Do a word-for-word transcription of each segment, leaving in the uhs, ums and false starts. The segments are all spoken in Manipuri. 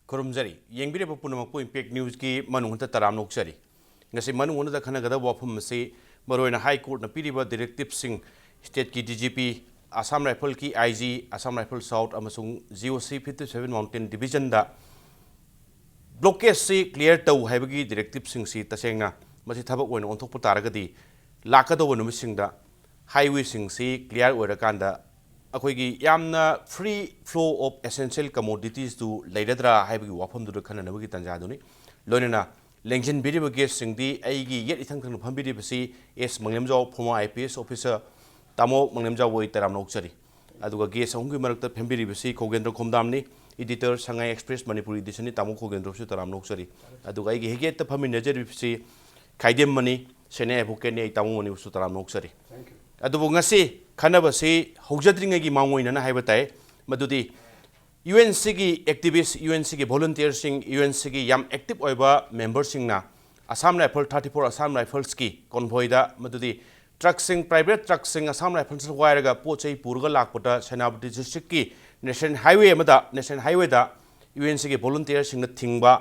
ꯈꯨꯔꯨꯝꯖꯔꯤ꯫ ꯌꯦꯡꯕꯤꯔꯤꯕ ꯄꯨꯝꯅꯃꯛꯄꯨ Impact Newsꯀꯤ ꯃꯅꯨꯡ ꯍꯟꯗ ꯇꯔꯥꯝꯅ ꯑꯣꯛꯆꯔꯤ꯫ ꯉꯁꯤ ꯃꯅꯨꯡ ꯍꯟꯗ ꯈꯟꯅꯒꯗꯕ ꯋꯥꯐꯝ ꯑꯁꯤ ꯃꯔꯨꯑꯣꯏꯅ High Courtꯅ ꯄꯤꯔꯤꯕ directiveꯁꯤꯡ, stateꯀꯤ DGP, Assam Riflesꯀꯤ IG, Assam Rifles South ꯑꯃꯁꯨꯡ GOC fifty seven Mountain Divisionꯗ blockadeꯁꯤ clear ꯇꯧ ꯍꯥꯏꯕꯒꯤ directiveꯁꯤꯡꯁꯤ ꯇꯁꯦꯡꯅ ꯃꯁꯤ ꯊꯕꯛ ꯑꯣꯏꯅ ꯑꯣꯟꯊꯣꯛꯄ ꯇꯥꯔꯒꯗꯤ ꯂꯥꯛꯀꯗꯧꯕ ꯅꯨꯃꯤꯠꯁꯤꯡꯗ highwayꯁꯤꯡꯁꯤ clear ꯑꯣꯏꯔꯀꯥꯟꯗ ꯑꯩꯈꯣꯏꯒꯤ ꯌꯥꯝꯅ free flow of essential commoditiesꯇꯨ ꯂꯩꯔꯗ꯭ꯔꯥ ꯍꯥꯏꯕꯒꯤ ꯋꯥꯐꯝꯗꯨꯗ ꯈꯟꯅꯅꯕꯒꯤ ꯇꯥꯟꯖꯥꯗꯨꯅꯤ꯫ ꯂꯣꯏꯅꯅ ꯂꯦꯡꯁꯤꯟꯕꯤꯔꯤꯕ guestꯁꯤꯡꯗꯤ ꯑꯩꯒꯤ ꯌꯦꯠ ꯏꯊꯪ ꯊꯪꯅ ꯐꯝꯕꯤꯔꯤꯕꯁꯤ S ꯃꯪꯂꯦꯝꯖꯥꯎ, former IPS officer, ꯇꯥꯃꯣ ꯃꯪꯂꯦꯝꯖꯥꯎꯕꯨ ꯑꯩ ꯇꯔꯥꯝꯅ ꯑꯣꯛꯆꯔꯤ꯫ ꯑꯗꯨꯒ guest ꯑꯍꯨꯝꯒꯤ ꯃꯔꯛꯇ ꯐꯝꯕꯤꯔꯤꯕꯁꯤ ꯈꯣꯒꯦꯟꯗ꯭ꯔ ꯈꯣꯝꯗꯥꯝꯅꯤ, editor ꯁꯉꯥꯏ Express Manipuri editionꯅꯤ, ꯇꯥꯃꯣ ꯈꯣꯒꯦꯟꯗ꯭ꯔꯕꯨꯁꯨ ꯇꯔꯥꯝꯅ ꯑꯣꯛꯆꯔꯤ꯫ ꯑꯗꯨꯒ ꯑꯩꯒꯤ ꯍꯦꯛ ꯌꯦꯠꯇ ꯐꯝꯃꯤꯟꯅꯖꯔꯤꯕꯁꯤ ꯈꯥꯏꯗꯦꯝꯃꯅꯤ, senior advocateꯅꯤ, ꯑꯩ ꯇꯥꯃꯣ ꯃꯅꯤꯕꯨꯁꯨ ꯇꯔꯥꯝꯅ ꯑꯣꯛꯆꯔꯤ꯫ ꯑꯗꯨꯕꯨ ꯉꯁꯤ ꯈꯟꯅꯕꯁꯤ ꯍꯧꯖꯗ꯭ꯔꯤꯉꯩꯒꯤ ꯃꯥꯡꯑꯣꯏꯅꯅ ꯍꯥꯏꯕ ꯇꯥꯏ, ꯃꯗꯨꯗꯤ UNCꯒꯤ activist, UNCꯒꯤ volunteerꯁꯤꯡ, UNCꯒꯤ ꯌꯥꯝ active ꯑꯣꯏꯕ memberꯁꯤꯡꯅ Assam Rifle, thirty four Assam Riflesꯀꯤ convoyꯗ, ꯃꯗꯨꯗꯤ truckꯁꯤꯡ, private truckꯁꯤꯡ Assam Rifles ꯋꯥꯏꯔꯒ ꯄꯣꯠ ꯆꯩ ꯄꯨꯔꯒ ꯂꯥꯛꯄꯗ ꯁꯦꯅꯥꯄꯇꯤ districtꯀꯤ national highway ꯑꯃꯗ, national highwayꯗ UNCꯒꯤ volunteerꯁꯤꯡꯅ ꯊꯤꯡꯕ,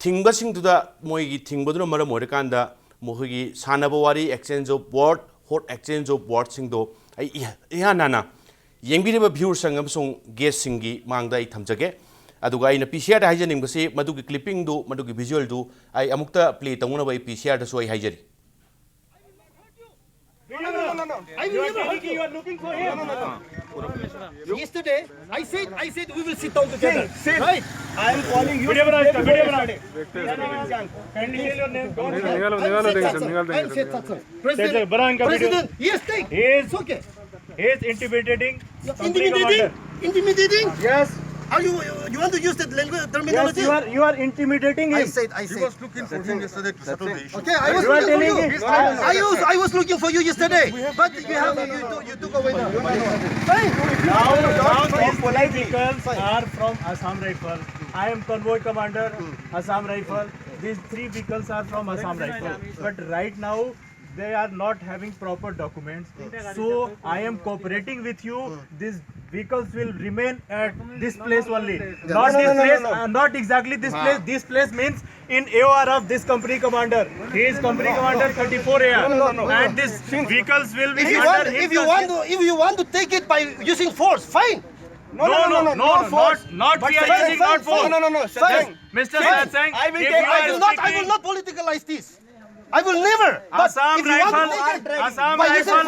ꯊꯤꯡꯕꯁꯤꯡꯗꯨꯗ ꯃꯣꯏꯒꯤ ꯊꯤꯡꯕꯗꯨꯅ ꯃꯔꯝ ꯑꯣꯏꯔꯀꯥꯟꯗ ꯃꯈꯣꯏꯒꯤ ꯁꯥꯟꯅꯕ ꯋꯥꯔꯤ, exchange of word, hot exchange of wordꯁꯤꯡꯗꯣ ꯑꯩ ꯏꯍ-, ꯏꯍꯥꯟ ꯍꯥꯟꯅ ꯌꯦꯡꯕꯤꯔꯤꯕ viewersꯁꯤꯡ ꯑꯃꯁꯨꯡ guestꯁꯤꯡꯒꯤ ꯃꯥꯡꯗ ꯑꯩ ꯊꯝꯖꯒꯦ꯫ ꯑꯗꯨꯒ ꯑꯩꯅ PCRꯗ ꯍꯥꯏꯖꯅꯤꯡꯕꯁꯤ ꯃꯗꯨꯒꯤ clippingꯗꯨ, ꯃꯗꯨꯒꯤ visualꯗꯨ ꯑꯩ ꯑꯃꯨꯛꯇ play ꯇꯧꯅꯅꯕ ꯑꯩ PCRꯗꯁꯨ ꯑꯩ ꯍꯥꯏꯖꯔꯤ꯫ No, no, no, no, no. I will never hurt you. You are looking for him. Yesterday, I said, I said we will sit down together. Right? I am calling you. Video bana, video bana. Kindly tell your name. Don't. निकालो निकालो देखिए सब निकालो I देखिए said सब सब. President. Bana, इनका video. President. Yes, take. He is, It's okay. He is intimidating. Intimidating. Intimidating. Yes. Are you? You want to use that language Yes, terminology? You are you are intimidating him. I said. I said. He was looking for him yesterday to settle the issue. Okay, I was You are looking for telling you. me. I, I was I was looking for you yesterday, but you have you, you, you took away the. Hey, Now, now these three vehicles are from Assam Rifle. I am convoy commander, Assam Rifle. These three vehicles are from Assam Rifle. But right now, they are not having proper documents. So I am cooperating with you. This vehicles will remain at this place only. Not this place, uh, not exactly this place. This place means in A O R of this company commander. He is company commander thirty-four A R. And these vehicles will be under his custody. If you want to take it by using force, fine. No, no, no, no, not, not we are using, not force. No, no, no, no. Mister Satsang, I will take, I will not, I will not politicalize this. I will never. Assam Rifle, Assam Rifle,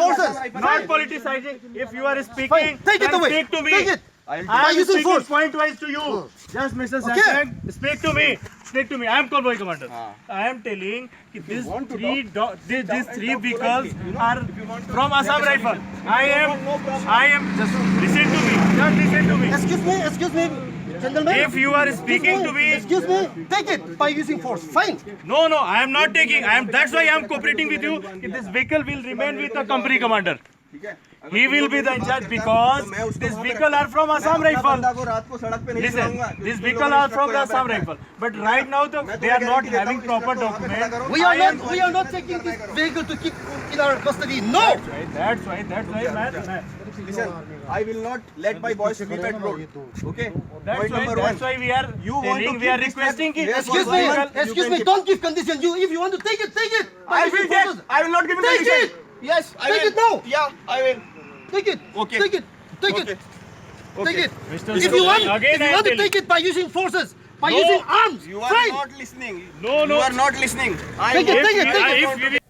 not politicizing. If you are speaking, take it away. Speak to me. I am speaking point wise to you. Just Mister Satsang, speak to me. Speak to me. I am convoy commander. I am telling these three, these, these three vehicles are from Assam Rifle. I am, I am, just listen to me. Just listen to me. Excuse me, excuse me, gentlemen. If you are speaking to me, excuse me, take it by using force. Fine. No, no, I am not taking. I am. That's why I am cooperating with you. This vehicle will remain with the company commander. He will be the in charge because these vehicles are from Assam Rifle. Listen, these vehicles are from the Assam Rifle. But right now, the, they are not having proper document. We are not, we are not taking this vehicle to keep in our custody. No. That's why, that's why, man. Listen, I will not let my boys sleep at road. Okay? That's why, that's why we are telling, we are requesting. Excuse me, excuse me. Don't give condition. You, if you want to take it, take it. I will take. I will not give it. Take it. Yes, I will. Take it now. Yeah, I will. Take it. Okay. Take it. Take it. Take it. If you want, if you want to take it by using forces, by using arms, you are not listening. No, no. You are not listening. I take it. Take it. Take it.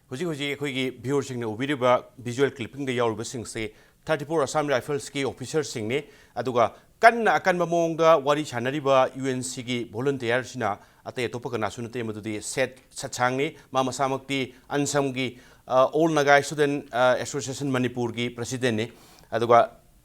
ꯍꯧꯖꯤꯛ ꯍꯧꯖꯤꯛ ꯑꯩꯈꯣꯏꯒꯤ ꯚ꯭ꯌꯨꯋꯔꯁꯤꯡꯅ ꯎꯕꯤꯔꯤꯕ ꯚꯤꯖꯨꯋꯦꯜ ꯀ꯭ꯂꯤꯞꯄꯤꯡꯗ ꯌꯥꯎꯔꯤꯕꯁꯤꯡꯁꯦ ꯊꯥꯔꯇꯤ ꯐꯣꯔ ꯑꯁꯥꯝ ꯔꯥꯏꯐꯜꯁꯀꯤ ꯑꯣꯐꯤꯁꯔꯁꯤꯡꯅꯤ꯫ ꯑꯗꯨꯒ ꯀꯟꯅ ꯑꯀꯟꯕ ꯃꯑꯣꯡꯗ ꯋꯥꯔꯤ ꯁꯥꯟꯅꯔꯤꯕ ꯌꯨ ꯑꯦꯟ ꯁꯤꯒꯤ ꯚꯣꯂꯨꯟꯇꯤꯌꯔꯁꯤꯅ ꯑꯇꯩ ꯑꯇꯣꯞꯄ ꯀꯅꯥꯁꯨ ꯅꯠꯇꯦ, ꯃꯗꯨꯗꯤ ꯁꯦꯠ ꯁꯠꯁꯥꯡꯅꯤ꯫ ꯃꯥ ꯃꯁꯥꯃꯛꯇꯤ ꯑꯟꯁꯝꯒꯤ ꯑꯣꯜ ꯅꯥꯒꯥ ꯁ꯭ꯇꯨꯗꯦꯟꯠ ꯑꯦꯁꯣꯁꯤꯌꯦꯁꯟ ꯃꯅꯤꯄꯨꯔꯒꯤ ꯄ꯭ꯔꯁꯤꯗꯦꯟꯠꯅꯤ꯫ ꯑꯗꯨꯒ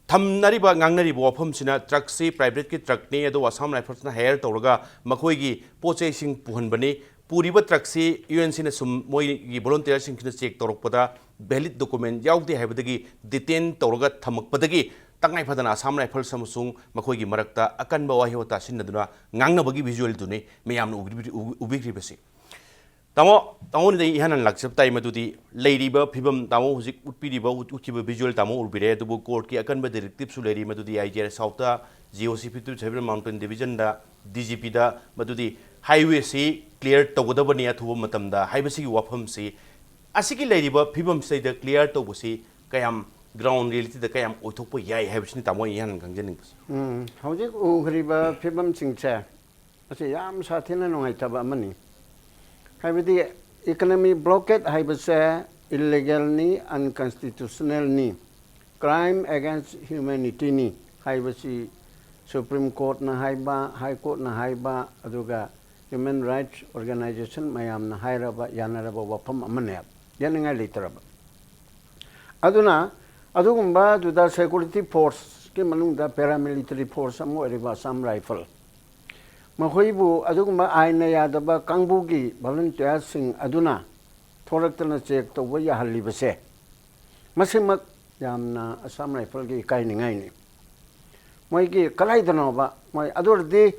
ꯊꯝꯅꯔꯤꯕ, ꯉꯥꯡꯅꯔꯤꯕ ꯋꯥꯐꯝꯁꯤꯅ ꯇ꯭ꯔꯛꯁꯤ ꯄ꯭ꯔꯥꯏꯚꯦꯠꯀꯤ ꯇ꯭ꯔꯛꯅꯤ, ꯑꯗꯨꯒ ꯑꯁꯥꯝ ꯔꯥꯏꯐꯜꯁꯅ ꯍꯥꯌꯔ ꯇꯧꯔꯒ ꯃꯈꯣꯏꯒꯤ ꯄꯣꯠ ꯆꯩꯁꯤꯡ ꯄꯨꯍꯟꯕꯅꯤ꯫ ꯄꯨꯔꯤꯕ ꯇ꯭ꯔꯛꯁꯤ ꯌꯨ ꯑꯦꯟ ꯁꯤꯅ ꯁꯨꯝ ꯃꯣꯏꯒꯤ ꯚꯣꯂꯨꯟꯇꯤꯌꯔꯁꯤꯡꯁꯤꯅ ꯆꯦꯛ ꯇꯧꯔꯛꯄꯗ ꯚꯦꯂꯤꯗ ꯗꯣꯀꯨꯃꯦꯟ ꯌꯥꯎꯗꯦ ꯍꯥꯏꯕꯗꯒꯤ ꯗꯤꯇꯦꯟ ꯇꯧꯔꯒ ꯊꯝꯃꯛꯄꯗꯒꯤ ꯇꯉꯥꯏ ꯐꯗꯅ ꯑꯁꯥꯝ ꯔꯥꯏꯐꯜꯁ ꯑꯃꯁꯨꯡ ꯃꯈꯣꯏꯒꯤ ꯃꯔꯛꯇ ꯑꯀꯟꯕ ꯋꯥꯍꯩ ꯋꯥꯇꯥ ꯁꯤꯖꯤꯟꯅꯗꯨꯅ ꯉꯥꯡꯅꯕꯒꯤ ꯚꯤꯖꯨꯋꯦꯜꯗꯨꯅꯤ ꯃꯌꯥꯝꯅ ꯎꯕꯤꯔꯤꯕꯁꯤ꯫ ꯇꯥꯃꯣ, ꯇꯥꯃꯣꯅꯗꯤ ꯏꯍꯥꯟ ꯍꯥꯟꯅ ꯂꯥꯛꯆꯕ ꯇꯥꯏ꯫ ꯃꯗꯨꯗꯤ ꯂꯩꯔꯤꯕ ꯐꯤꯕꯝ, ꯇꯥꯃꯣ ꯍꯧꯖꯤꯛ ꯎꯠꯄꯤꯔꯤꯕ, ꯎꯠ-, ꯎꯠꯈꯤꯕ visual ꯇꯥꯃꯣ ꯎꯕꯤꯔꯦ꯫ ꯑꯗꯨꯕꯨ courtꯀꯤ ꯑꯀꯟꯕ directiveꯁꯨ ꯂꯩꯔꯤ꯫ ꯃꯗꯨꯗꯤ I G R Southꯇ G O C fifty seven Mountain Divisionꯗ D G Pꯗ ꯃꯗꯨꯗꯤ highwayꯁꯤ clear ꯇꯧꯒꯗꯕꯅꯤ ꯑꯊꯨꯕ ꯃꯇꯝꯗ ꯍꯥꯏꯕꯁꯤꯒꯤ ꯋꯥꯐꯝꯁꯤ, ꯑꯁꯤꯒꯤ ꯂꯩꯔꯤꯕ ꯐꯤꯕꯝꯁꯤꯗ clear ꯇꯧꯕꯁꯤ ꯀꯌꯥꯝ, ground realityꯗ ꯀꯌꯥꯝ ꯑꯣꯏꯊꯣꯛꯄ ꯌꯥꯏ ꯍꯥꯏꯕꯁꯤꯅꯤ ꯇꯥꯃꯣ ꯑꯩ ꯏꯍꯥꯟ ꯍꯥꯟꯅ ꯈꯪꯖꯅꯤꯡꯕꯁꯤ꯫ ꯎꯝ, ꯍꯧꯖꯤꯛ ꯎꯈ꯭ꯔꯤꯕ ꯐꯤꯕꯝꯁꯤꯡꯁꯦ ꯑꯁꯤ ꯌꯥꯝ ꯁꯥꯊꯤꯅ ꯅꯨꯡꯉꯥꯏꯇꯕ ꯑꯃꯅꯤ꯫ ꯍꯥꯏꯕꯗꯤ economic blockade ꯍꯥꯏꯕꯁꯦ illegalꯅꯤ, unconstitutionalꯅꯤ, crime against humanityꯅꯤ ꯍꯥꯏꯕꯁꯤ Supreme Courtꯅ ꯍꯥꯏꯕ, High Courtꯅ ꯍꯥꯏꯕ, ꯑꯗꯨꯒ human rights organization ꯃꯌꯥꯝꯅ ꯍꯥꯏꯔꯕ, ꯌꯥꯅꯔꯕ ꯋꯥꯐꯝ ꯑꯃꯅꯦꯕ, ꯌꯥꯅꯤꯡꯉꯥꯏ ꯂꯩꯇ꯭ꯔꯕ꯫ ꯑꯗꯨꯅ ꯑꯗꯨꯒꯨꯝꯕ ꯑꯗꯨꯗ security forceꯀꯤ ꯃꯅꯨꯡꯗ paramilitary force ꯑꯃ ꯑꯣꯏꯔꯤꯕ Assam Rifle, ꯃꯈꯣꯏꯕꯨ ꯑꯗꯨꯒꯨꯝꯕ ꯑꯥꯏꯟꯅ ꯌꯥꯗꯕ ꯀꯥꯡꯕꯨꯒꯤ volunteerꯁꯤꯡ ꯑꯗꯨꯅ ꯊꯣꯔꯛꯇꯅ check ꯇꯧꯕ ꯌꯥꯍꯜꯂꯤꯕꯁꯦ, ꯃꯁꯤꯃꯛ ꯌꯥꯝꯅ Assam Rifleꯒꯤ ꯏꯀꯥꯏꯅꯤꯡꯉꯥꯏꯅꯤ꯫ ꯃꯣꯏꯒꯤ ꯀꯗꯥꯏꯗꯅꯣꯕ ꯃꯣꯏ ꯑꯗꯨ ꯑꯣꯏꯔꯗꯤ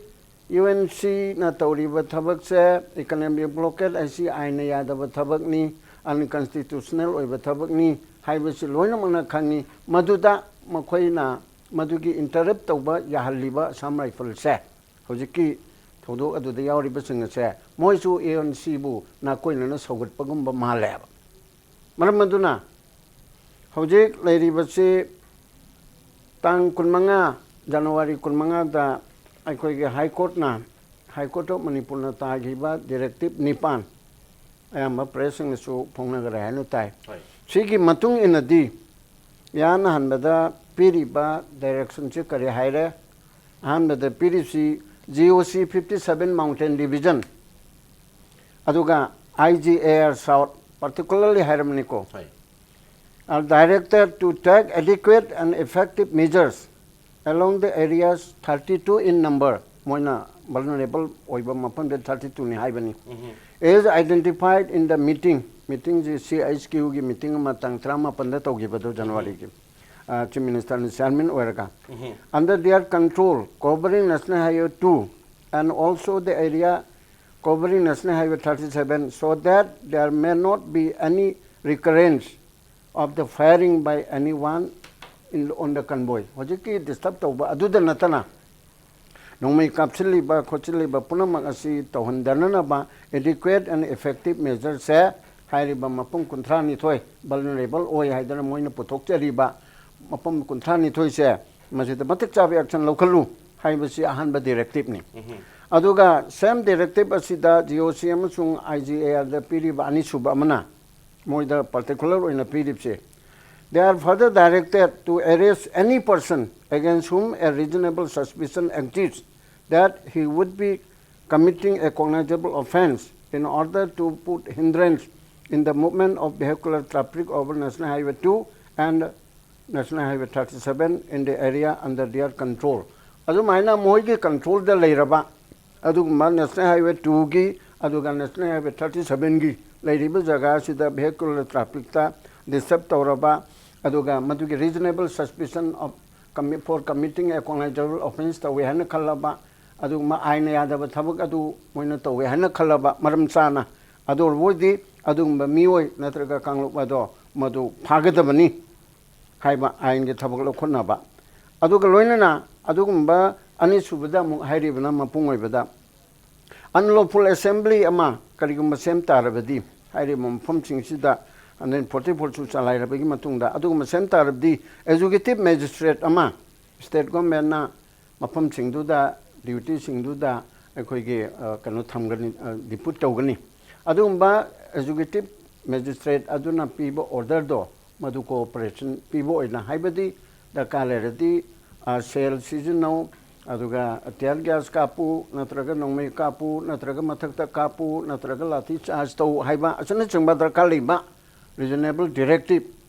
UNCꯅ ꯇꯧꯔꯤꯕ ꯊꯕꯛꯁꯦ economic blockade ꯍꯥꯏꯁꯤ ꯑꯥꯏꯟꯅ ꯌꯥꯗꯕ ꯊꯕꯛꯅꯤ, unconstitutional ꯑꯣꯏꯕ ꯊꯕꯛꯅꯤ ꯍꯥꯏꯕꯁꯤ ꯂꯣꯏꯅꯃꯛꯅ ꯈꯪꯉꯤ꯫ ꯃꯗꯨꯗ ꯃꯈꯣꯏꯅ ꯃꯗꯨꯒꯤ interrupt ꯇꯧꯕ ꯌꯥꯍꯜꯂꯤꯕ Assam Riflesꯁꯦ, ꯍꯧꯖꯤꯛꯀꯤ ꯊꯧꯗꯣꯛ ꯑꯗꯨꯗ ꯌꯥꯎꯔꯤꯕꯁꯤꯡ ꯑꯁꯦ ꯃꯣꯏꯁꯨ UNCꯕꯨ ꯅꯥꯀꯣꯏꯅꯅ ꯁꯧꯒꯠꯄꯒꯨꯝꯕ ꯃꯥꯜꯂꯦꯕ꯫ ꯃꯔꯝ ꯑꯗꯨꯅ ꯍꯧꯖꯤꯛ ꯂꯩꯔꯤꯕꯁꯤ ꯇꯥꯡ ꯀꯨꯟꯃꯉꯥ, January ꯀꯨꯟꯃꯉꯥꯗ ꯑꯩꯈꯣꯏꯒꯤ High Courtꯅ, High Court of Manipurꯅ ꯇꯥꯈꯤꯕ directive ꯅꯤꯄꯥꯟ ꯑꯌꯥꯝꯕ pressꯁꯤꯡꯅꯁꯨ ꯐꯣꯡꯅꯈ꯭ꯔꯦ ꯍꯥꯏꯅ ꯇꯥꯏ꯫ ꯍꯣꯏ꯫ ꯁꯤꯒꯤ ꯃꯇꯨꯡ ꯏꯟꯅꯗꯤ ꯏꯍꯥꯟ ꯍꯥꯟꯕꯗ ꯄꯤꯔꯤꯕ directionꯁꯤ ꯀꯔꯤ ꯍꯥꯏꯔꯦ? ꯑꯍꯥꯟꯕꯗ ꯄꯤꯔꯤꯁꯤ G O C fifty seven Mountain Division, ꯑꯗꯨꯒ I G A R South particularly ꯍꯥꯏꯔꯝꯕꯅꯤꯀꯣ꯫ ꯍꯣꯏ꯫ Are directed to take adequate and effective measures along the areas thirty two in number, ꯃꯣꯏꯅ vulnerable ꯑꯣꯏꯕ ꯃꯐꯝꯗ thirty twoꯅꯤ ꯍꯥꯏꯕꯅꯤ꯫ ꯎꯝꯍꯨꯝ꯫ As identified in the meeting, meetingꯁꯤ C H Qꯒꯤ meeting ꯑꯃ ꯇꯥꯡ ꯇꯔꯥꯃꯥꯄꯟꯗ ꯇꯧꯈꯤꯕꯗꯣ, ꯎꯝꯍꯨꯝ꯫ Januaryꯒꯤ, ꯑ, Chief Ministerꯅ chairman ꯑꯣꯏꯔꯒ, ꯎꯝꯍꯨꯝ꯫ Under their control, covering National Highway two and also the area covering National Highway thirty-seven so that there may not be any recurrence of the firing by anyone in, on the convoy. ꯍꯧꯖꯤꯛꯀꯤ ꯗꯤꯁꯇꯔꯕ ꯇꯧꯕ ꯑꯗꯨꯗ ꯅꯠꯇꯅ ꯅꯣꯡꯃꯩ ꯀꯥꯞꯁꯤꯜꯂꯤꯕ ꯈꯣꯠꯆꯤꯜꯂꯤꯕ ꯄꯨꯝꯅꯃꯛ ꯑꯁꯤ ꯇꯧꯍꯟꯗꯅꯅꯕ adequate and effective measure ꯁꯦ ꯍꯥꯏꯔꯤꯕ ꯃꯐꯝ ꯀꯨꯟꯊ꯭ꯔꯥ ꯅꯤꯊꯣꯏ vulnerable ꯑꯣꯏ ꯍꯥꯏꯗꯅ ꯃꯣꯏꯅ ꯄꯨꯊꯣꯛꯆꯔꯤꯕ ꯃꯐꯝ ꯀꯨꯟꯊ꯭ꯔꯥ ꯅꯤꯊꯣꯏꯁꯦ ꯃꯁꯤꯗ ꯃꯇꯤꯛ ꯆꯥꯕ action ꯂꯧꯈꯠꯂꯨ ꯍꯥꯏꯕꯁꯤ ꯑꯍꯥꯟꯕ directive ꯅꯤ꯫ ꯑꯗꯨꯒ same directive ꯑꯁꯤꯗ G O C ꯑꯃꯁꯨꯡ I G A R ꯗ ꯄꯤꯔꯤꯕ ꯑꯅꯤꯁꯨꯕ ꯑꯃꯅ ꯃꯣꯏꯗ particular ꯑꯣꯏꯅ ꯄꯤꯔꯤꯕꯁꯦ, they are further directed to arrest any person against whom a reasonable suspicion exists that he would be committing a cognizable offence in order to put hindrance in the movement of vehicular traffic over National Highway two and National Highway thirty-seven in the area under their control. ꯑꯗꯨꯃꯥꯏꯅ ꯃꯣꯏꯒꯤ control ꯗ ꯂꯩꯔꯕ ꯑꯗꯨꯒꯨꯝꯕ National Highway two ꯒꯤ ꯑꯗꯨꯒ National Highway thirty-seven ꯒꯤ ꯂꯩꯔꯤꯕ ꯖꯒꯥ ꯑꯁꯤꯗ vehicular traffic ꯇ disturb ꯇꯧꯔꯕ, ꯑꯗꯨꯒ ꯃꯗꯨꯒꯤ reasonable suspicion of commi-, for committing a cognizable offence ꯇꯧꯋꯦ ꯍꯥꯏꯅ ꯈꯜꯂꯕ, ꯑꯗꯨꯒꯨꯝꯕ ꯑꯥꯏꯟꯅ ꯌꯥꯗꯕ ꯊꯕꯛ ꯑꯗꯨ ꯃꯣꯏꯅ ꯇꯧꯋꯦ ꯍꯥꯏꯅ ꯈꯜꯂꯕ ꯃꯔꯝ ꯆꯥꯅ, ꯑꯗꯨ ꯑꯣꯏꯔꯕꯗꯤ ꯑꯗꯨꯒꯨꯝꯕ ꯃꯤꯑꯣꯏ ꯅꯠꯇ꯭ꯔꯒ ꯀꯥꯡꯂꯨꯞ ꯑꯗꯣ ꯃꯗꯨ ꯐꯥꯒꯗꯕꯅꯤ ꯍꯥꯏꯕ ꯑꯥꯏꯟꯒꯤ ꯊꯕꯛ ꯂꯧꯈꯠꯅꯕ꯫ ꯑꯗꯨꯒ ꯂꯣꯏꯅꯅ ꯑꯗꯨꯒꯨꯝꯕ ꯑꯅꯤꯁꯨꯕꯗ ꯑꯃꯨꯛ ꯍꯥꯏꯔꯤꯕꯅ ꯃꯄꯨꯡ ꯑꯣꯏꯕꯗ unlawful assembly ꯑꯃ ꯀꯔꯤꯒꯨꯝꯕ ꯁꯦꯝ ꯇꯥꯔꯕꯗꯤ, ꯍꯥꯏꯔꯤꯕ ꯃꯐꯝꯁꯤꯡꯁꯤꯗ nineteen forty-four ꯁꯨ ꯆꯂꯥꯏꯔꯕꯒꯤ ꯃꯇꯨꯡꯗ ꯑꯗꯨꯒꯨꯝꯕ ꯁꯦꯝ ꯇꯥꯔꯕꯗꯤ executive magistrate ꯑꯃ state government ꯅ ꯃꯐꯝꯁꯤꯡꯗꯨꯗ, duty ꯁꯤꯡꯗꯨꯗ ꯑꯩꯈꯣꯏꯒꯤ, ꯑ, ꯀꯩꯅꯣ ꯊꯝꯒꯅꯤ, ꯑ, depute ꯇꯧꯒꯅꯤ꯫ ꯑꯗꯨꯒꯨꯝꯕ executive magistrate ꯑꯗꯨꯅ ꯄꯤꯕ order ꯗꯣ ꯃꯗꯨ cooperation ꯄꯤꯕ ꯑꯣꯏꯅ, ꯍꯥꯏꯕꯗꯤ ꯗꯔꯀꯥꯔ ꯂꯩꯔꯗꯤ, ꯑ, shell ꯁꯤꯖꯤꯟꯅꯧ, ꯑꯗꯨꯒ tear gas ꯀꯥꯞꯄꯨ, ꯅꯠꯇ꯭ꯔꯒ ꯅꯣꯡꯃꯩ ꯀꯥꯞꯄꯨ, ꯅꯠꯇ꯭ꯔꯒ ꯃꯊꯛꯇ ꯀꯥꯞꯄꯨ, ꯅꯠꯇ꯭ꯔꯒ ꯂꯥꯊꯤ charge ꯇꯧ ꯍꯥꯏꯕ ꯑꯁꯤꯅꯆꯤꯡꯕ ꯗꯔꯀꯥꯔ ꯂꯩꯕ reasonable directive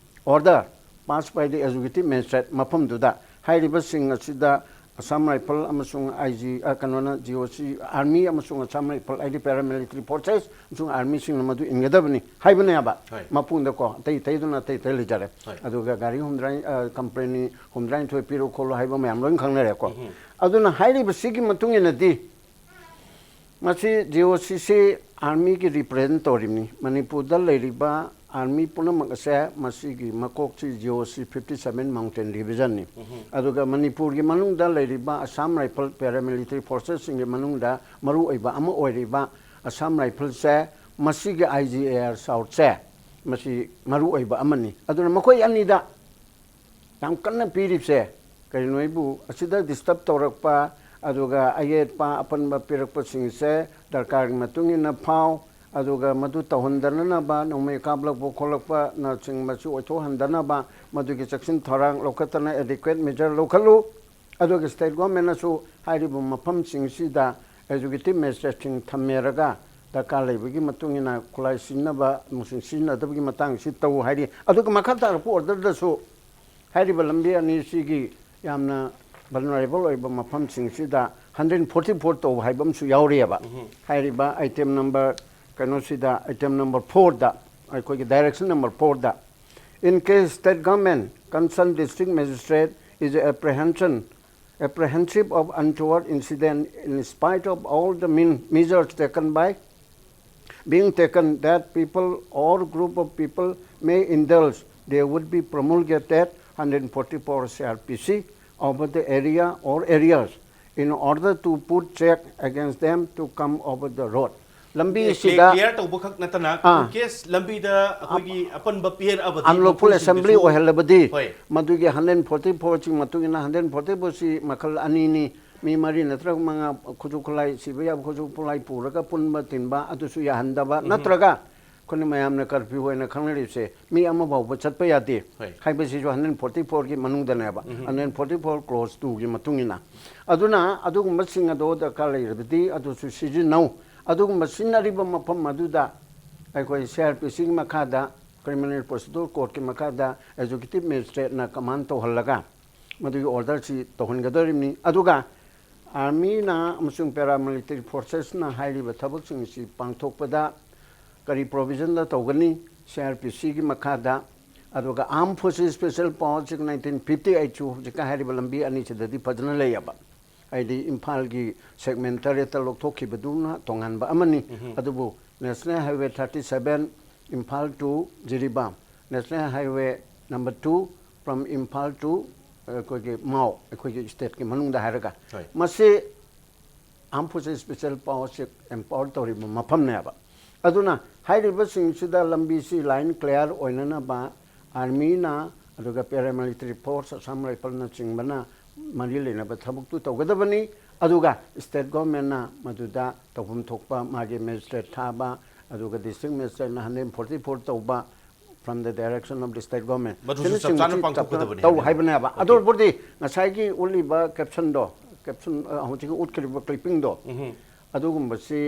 order passed by the executive magistrate ꯃꯐꯝꯗꯨꯗ ꯍꯥꯏꯔꯤꯕꯁꯤꯡ ꯑꯁꯤꯗ Assam Rifle ꯑꯃꯁꯨꯡ I G, ꯑ, ꯀꯩꯅꯣꯅ G O C, Army ꯑꯃꯁꯨꯡ Assam Rifle ꯍꯥꯏꯗꯤ paramilitary forces ꯑꯃꯁꯨꯡ Army ꯁꯤꯡꯅ ꯃꯗꯨ ꯏꯟꯒꯗꯕꯅꯤ ꯍꯥꯏꯕꯅꯦꯕ꯫ ꯍꯣꯏ꯫ ꯃꯄꯨꯡꯗꯀꯣ, ꯑꯇꯩ ꯑꯇꯩꯗꯨꯅ ꯑꯇꯩ ꯑꯇꯩ ꯂꯩꯖꯔꯦ꯫ ꯍꯣꯏ꯫ ꯑꯗꯨꯒ ꯒꯥꯔꯤ ꯍꯨꯝꯗ꯭ꯔꯥ, ꯑ, company ꯍꯨꯝꯗ꯭ꯔꯥꯅꯤꯊꯣꯏ ꯄꯤꯔꯣ ꯈꯣꯠꯂꯣ ꯍꯥꯏꯕ ꯃꯌꯥꯝ ꯂꯣꯏ ꯈꯪꯅꯔꯦꯀꯣ꯫ ꯎꯝ꯫ ꯑꯗꯨꯅ ꯍꯥꯏꯔꯤꯕꯁꯤꯒꯤ ꯃꯇꯨꯡ ꯏꯟꯅꯗꯤ ꯃꯁꯤ ꯖꯤ ꯑꯣ ꯁꯤꯁꯤ ꯑꯥꯔꯃꯤꯒꯤ ꯔꯤꯄ꯭ꯔꯖꯦꯟ ꯇꯧꯔꯤꯕꯅꯤ꯫ ꯃꯅꯤꯄꯨꯔꯗ ꯂꯩꯔꯤꯕ ꯑꯥꯔꯃꯤ ꯄꯨꯝꯅꯃꯛ ꯑꯁꯦ ꯃꯁꯤꯒꯤ ꯃꯀꯣꯛꯁꯤ ꯖꯤ ꯑꯣ ꯁꯤ fifty seven Mountain Divisionꯅꯤ꯫ ꯑꯗꯨꯒ ꯃꯅꯤꯄꯨꯔꯒꯤ ꯃꯅꯨꯡꯗ ꯂꯩꯔꯤꯕ ꯑꯁꯥꯝ ꯔꯥꯏꯐꯜ ꯄꯦꯔꯥꯃꯤꯂꯤꯇꯔꯤ ꯐꯣꯔꯁꯦꯁꯁꯤꯡꯒꯤ ꯃꯅꯨꯡꯗ ꯃꯔꯨꯑꯣꯏꯕ ꯑꯃ ꯑꯣꯏꯔꯤꯕ ꯑꯁꯥꯝ ꯔꯥꯏꯐꯜꯁꯦ, ꯃꯁꯤꯒꯤ ꯑꯥꯏ ꯖꯤ ꯑꯦ ꯑꯥꯔ ꯁꯥꯎꯠꯁꯦ ꯃꯁꯤ ꯃꯔꯨꯑꯣꯏꯕ ꯑꯃꯅꯤ꯫ ꯑꯗꯨꯅ ꯃꯈꯣꯏ ꯑꯅꯤꯗ ꯌꯥꯝ ꯀꯟꯅ ꯄꯤꯔꯤꯕꯁꯦ ꯀꯔꯤꯅꯣ ꯍꯥꯏꯕꯨ, ꯑꯁꯤꯗ ꯗꯤꯁꯇꯔꯕ ꯇꯧꯔꯛꯄ, ꯑꯗꯨꯒ ꯑꯌꯦꯠꯄ ꯑꯄꯟꯕ ꯄꯤꯔꯛꯄꯁꯤꯡꯁꯦ ꯗꯔꯀꯥꯔꯒꯤ ꯃꯇꯨꯡ ꯏꯟꯅ ꯐꯥꯎ, ꯑꯗꯨꯒ ꯃꯗꯨ ꯇꯧꯍꯟꯗꯅꯅꯕ, ꯅꯣꯡꯃꯩ ꯀꯥꯞꯂꯛꯄ ꯈꯣꯠꯂꯛꯄꯅꯆꯤꯡꯕꯁꯨ ꯑꯣꯏꯊꯣꯛꯍꯟꯗꯅꯕ ꯃꯗꯨꯒꯤ ꯆꯦꯛꯁꯤꯟ ꯊꯧꯔꯥꯡ ꯂꯧꯈꯠꯇꯅ adequate measure ꯂꯧꯈꯠꯂꯨ꯫ ꯑꯗꯨꯒ ꯁ꯭ꯇꯦꯠ ꯒꯣꯔꯃꯦꯟꯅꯁꯨ ꯍꯥꯏꯔꯤꯕ ꯃꯐꯝꯁꯤꯡꯁꯤꯗ ꯑꯦꯖꯨꯀꯦꯇꯤꯚ ꯃꯦꯖꯤꯁꯇ꯭ꯔꯦꯠꯁꯤꯡ ꯊꯝꯃꯦꯔꯒ ꯗꯔꯀꯥꯔ ꯂꯩꯕꯒꯤ ꯃꯇꯨꯡ ꯏꯟꯅ ꯈꯨꯠꯂꯥꯏ ꯁꯤꯖꯤꯟꯅꯕ ꯑꯃꯁꯨꯡ ꯁꯤꯖꯤꯟꯅꯗꯕꯒꯤ ꯃꯇꯥꯡꯁꯤ ꯇꯧ ꯍꯥꯏꯔꯤ꯫ ꯑꯗꯨꯒ ꯃꯈꯥ ꯇꯥꯔꯛꯄ ꯑꯣꯔꯗꯔꯗꯁꯨ ꯍꯥꯏꯔꯤꯕ ꯂꯝꯕꯤ ꯑꯅꯤꯁꯤꯒꯤ ꯌꯥꯝꯅ ꯚꯜꯅꯔꯦꯕꯜ ꯑꯣꯏꯕ ꯃꯐꯝꯁꯤꯡꯁꯤꯗ hundred forty four ꯇꯧꯕ ꯍꯥꯏꯕ ꯑꯃꯁꯨ ꯌꯥꯎꯔꯤꯑꯕ꯫ ꯍꯥꯏꯔꯤꯕ ꯑꯥꯏꯇꯦꯝ ꯅꯝꯕꯔ ꯀꯩꯅꯣꯁꯤꯗ, ꯑꯥꯏꯇꯦꯝ ꯅꯝꯕꯔ ꯐꯣꯔꯗ, ꯑꯩꯈꯣꯏꯒꯤ ꯗꯥꯏꯔꯦꯛꯁꯟ ꯅꯝꯕꯔ ꯐꯣꯔꯗ, "In case state government concerned district magistrate is apprehension, apprehensive of untoward incident in spite of all the mean, measures taken by, being taken that people or group of people may indulge, there would be promulgated hundred forty-four C R P C over the area or areas in order to put check against them to come over the road." ꯂꯝꯕꯤꯁꯤꯗ ꯀ꯭ꯂꯤꯌꯥꯔ ꯇꯧꯕꯈꯛ ꯅꯠꯇꯅ, ꯑꯥ꯫ ꯏꯟ ꯀꯦꯁ ꯂꯝꯕꯤꯗ ꯑꯩꯈꯣꯏꯒꯤ ꯑꯄꯟꯕ ꯄꯤꯔꯛꯑꯕꯗꯤ ꯑꯟꯂꯣꯐꯨꯜ ꯃꯈꯣꯏꯁꯤꯡꯗꯨꯁꯨ ꯑꯦꯁꯦꯝꯕ꯭ꯂꯤ ꯑꯣꯏꯍꯜꯂꯕꯗꯤ, ꯍꯣꯏ꯫ ꯃꯗꯨꯒꯤ hundred forty four ꯁꯤꯒꯤ ꯃꯇꯨꯡ ꯏꯟꯅ hundred forty four ꯁꯤ ꯃꯈꯜ ꯑꯅꯤꯅꯤ꯫ ꯃꯤ ꯃꯔꯤ ꯅꯠꯇ꯭ꯔꯒ ꯃꯉꯥ ꯈꯨꯠꯁꯨ ꯈꯨꯠꯂꯥꯏ, ꯁꯤꯕ ꯌꯥꯕ ꯈꯨꯠꯁꯨ ꯈꯨꯠꯂꯥꯏ ꯄꯨꯔꯒ ꯄꯨꯟꯕ ꯇꯤꯟꯕ ꯑꯗꯨꯁꯨ ꯌꯥꯍꯟꯗꯕ, ꯅꯠꯇ꯭ꯔꯒ ꯑꯩꯈꯣꯏꯅ ꯃꯌꯥꯝꯅ ꯀꯔꯐ꯭ꯌꯨ ꯑꯣꯏꯅ ꯈꯪꯅꯔꯤꯕꯁꯦ, ꯃꯤ ꯑꯃ ꯐꯥꯎꯕ ꯆꯠꯄ ꯌꯥꯗꯦ ꯍꯣꯏ꯫ ꯍꯥꯏꯕꯁꯤꯁꯨ hundred forty four ꯒꯤ ꯃꯅꯨꯡꯗꯅꯦꯕ, hundred forty four clause two ꯒꯤ ꯃꯇꯨꯡ ꯏꯟꯅ꯫ ꯑꯗꯨꯅ ꯑꯗꯨꯒꯨꯝꯕꯁꯤꯡ ꯑꯗꯣ ꯗꯔꯀꯥꯔ ꯂꯩꯔꯕꯗꯤ ꯑꯗꯨꯁꯨ ꯁꯤꯖꯤꯟꯅꯧ꯫ ꯑꯗꯨꯒꯨꯝꯕ ꯁꯤꯖꯤꯟꯅꯔꯤꯕ ꯃꯐꯝ ꯑꯗꯨꯗ ꯑꯩꯈꯣꯏ C R P C ꯒꯤ ꯃꯈꯥꯗ, ꯀ꯭ꯔꯤꯃꯤꯅꯦꯜ ꯄ꯭ꯔꯣꯁꯤꯗ꯭ꯌꯨꯔ ꯀꯣꯔꯠꯀꯤ ꯃꯈꯥꯗ ꯑꯦꯖꯨꯀꯦꯇꯤꯚ ꯃꯦꯖꯤꯁꯇ꯭ꯔꯦꯠꯅ ꯀꯃꯥꯟ ꯇꯧꯍꯜꯂꯒ ꯃꯗꯨꯒꯤ ꯑꯣꯔꯗꯔꯁꯤ ꯇꯧꯍꯟꯒꯗꯧꯔꯤꯕꯅꯤ꯫ ꯑꯗꯨꯒ ꯑꯥꯔꯃꯤꯅ ꯑꯃꯁꯨꯡ ꯄꯦꯔꯥꯃꯤꯂꯤꯇꯔꯤ ꯐꯣꯔꯁꯦꯁꯅ ꯍꯥꯏꯔꯤꯕ ꯊꯕꯛꯁꯤꯡꯁꯤ ꯄꯥꯡꯊꯣꯛꯄꯗ ꯀꯔꯤ ꯄ꯭ꯔꯣꯚꯤꯖꯟꯗ ꯇꯧꯒꯅꯤ? C R P C ꯒꯤ ꯃꯈꯥꯗ, ꯑꯗꯨꯒ Armed Forces Special Powers Act nineteen fifty eight ꯁꯨ ꯍꯧꯖꯤꯛꯀ ꯍꯥꯏꯔꯤꯕ ꯂꯝꯕꯤ ꯑꯅꯤꯁꯤꯗꯗꯤ ꯐꯖꯅ ꯂꯩꯌꯦꯕ꯫ ꯍꯥꯏꯗꯤ ꯏꯝꯐꯥꯜꯒꯤ ꯁꯦꯒꯃꯦꯟ ꯇꯔꯦꯠꯇ ꯂꯧꯊꯣꯛꯈꯤꯕꯗꯨꯅ ꯇꯣꯉꯥꯟꯕ ꯑꯃꯅꯤ꯫ ꯑꯗꯨꯕꯨ National Highway thirty seven, Imphal to Jiribam, National Highway number two from Imphal to ꯑꯩꯈꯣꯏꯒꯤ ꯃꯥꯎ, ꯑꯩꯈꯣꯏꯒꯤ ꯁ꯭ꯇꯦꯠꯀꯤ ꯃꯅꯨꯡꯗ ꯍꯥꯏꯔꯒ, ꯍꯣꯏ꯫ ꯃꯁꯤ Armed Forces Special Powers empower ꯇꯧꯔꯤꯕ ꯃꯐꯝꯅꯦꯕ꯫ ꯑꯗꯨꯅ ꯍꯥꯏꯔꯤꯕꯁꯤꯡꯁꯤꯗ ꯂꯝꯕꯤꯁꯤ ꯂꯥꯏꯟ ꯀ꯭ꯂꯤꯌꯥꯔ ꯑꯣꯏꯅꯅꯕ ꯑꯥꯔꯃꯤꯅ, ꯑꯗꯨꯒ ꯄꯦꯔꯥꯃꯤꯂꯤꯇꯔꯤ ꯐꯣꯔꯁ, ꯑꯁꯥꯝ ꯔꯥꯏꯐꯜꯅꯆꯤꯡꯕꯅ ꯃꯔꯤ ꯂꯩꯅꯕ ꯊꯕꯛꯇꯨ ꯇꯧꯒꯗꯕꯅꯤ꯫ ꯑꯗꯨꯒ ꯁ꯭ꯇꯦꯠ ꯒꯣꯔꯃꯦꯟꯅ ꯃꯗꯨꯗ ꯇꯧꯐꯝ ꯊꯣꯛꯄ ꯃꯥꯒꯤ ꯃꯦꯖꯤꯁꯇ꯭ꯔꯦꯠ ꯊꯥꯕ, ꯑꯗꯨꯒ ꯗꯤꯁꯇ꯭ꯔꯤꯛ ꯃꯦꯖꯤꯁꯇ꯭ꯔꯦꯠꯅ ꯍꯟꯗ꯭ꯔꯦꯠ ꯐꯣꯔꯇꯤ ꯐꯣꯔ ꯇꯧꯕ, from the direction of the state government, ꯃꯗꯨꯁꯨ ꯆꯞ ꯆꯥꯅ ꯑꯁꯤꯅꯆꯤꯡꯕꯁꯤ ꯆꯞ ꯆꯥꯅ ꯄꯥꯡꯊꯣꯛꯀꯗꯕꯅꯤ ꯇꯧ ꯍꯥꯏꯕꯅꯤ꯫ ꯍꯥꯏꯕꯅꯦꯕ꯫ ꯑꯣꯀꯦ꯫ ꯑꯗꯨꯕꯨꯗꯤ ꯉꯁꯥꯏꯒꯤ ꯎꯠꯂꯤꯕ ꯀꯦꯞꯁꯟꯗꯣ, ꯀꯦꯞꯁꯟ, ꯑ, ꯍꯧꯖꯤꯛꯀꯤ ꯎꯠꯈ꯭ꯔꯤꯕ ꯀ꯭ꯂꯤꯞꯄꯤꯡꯗꯣ, ꯎꯝꯍꯨꯝ꯫ ꯑꯗꯨꯒꯨꯝꯕꯁꯤ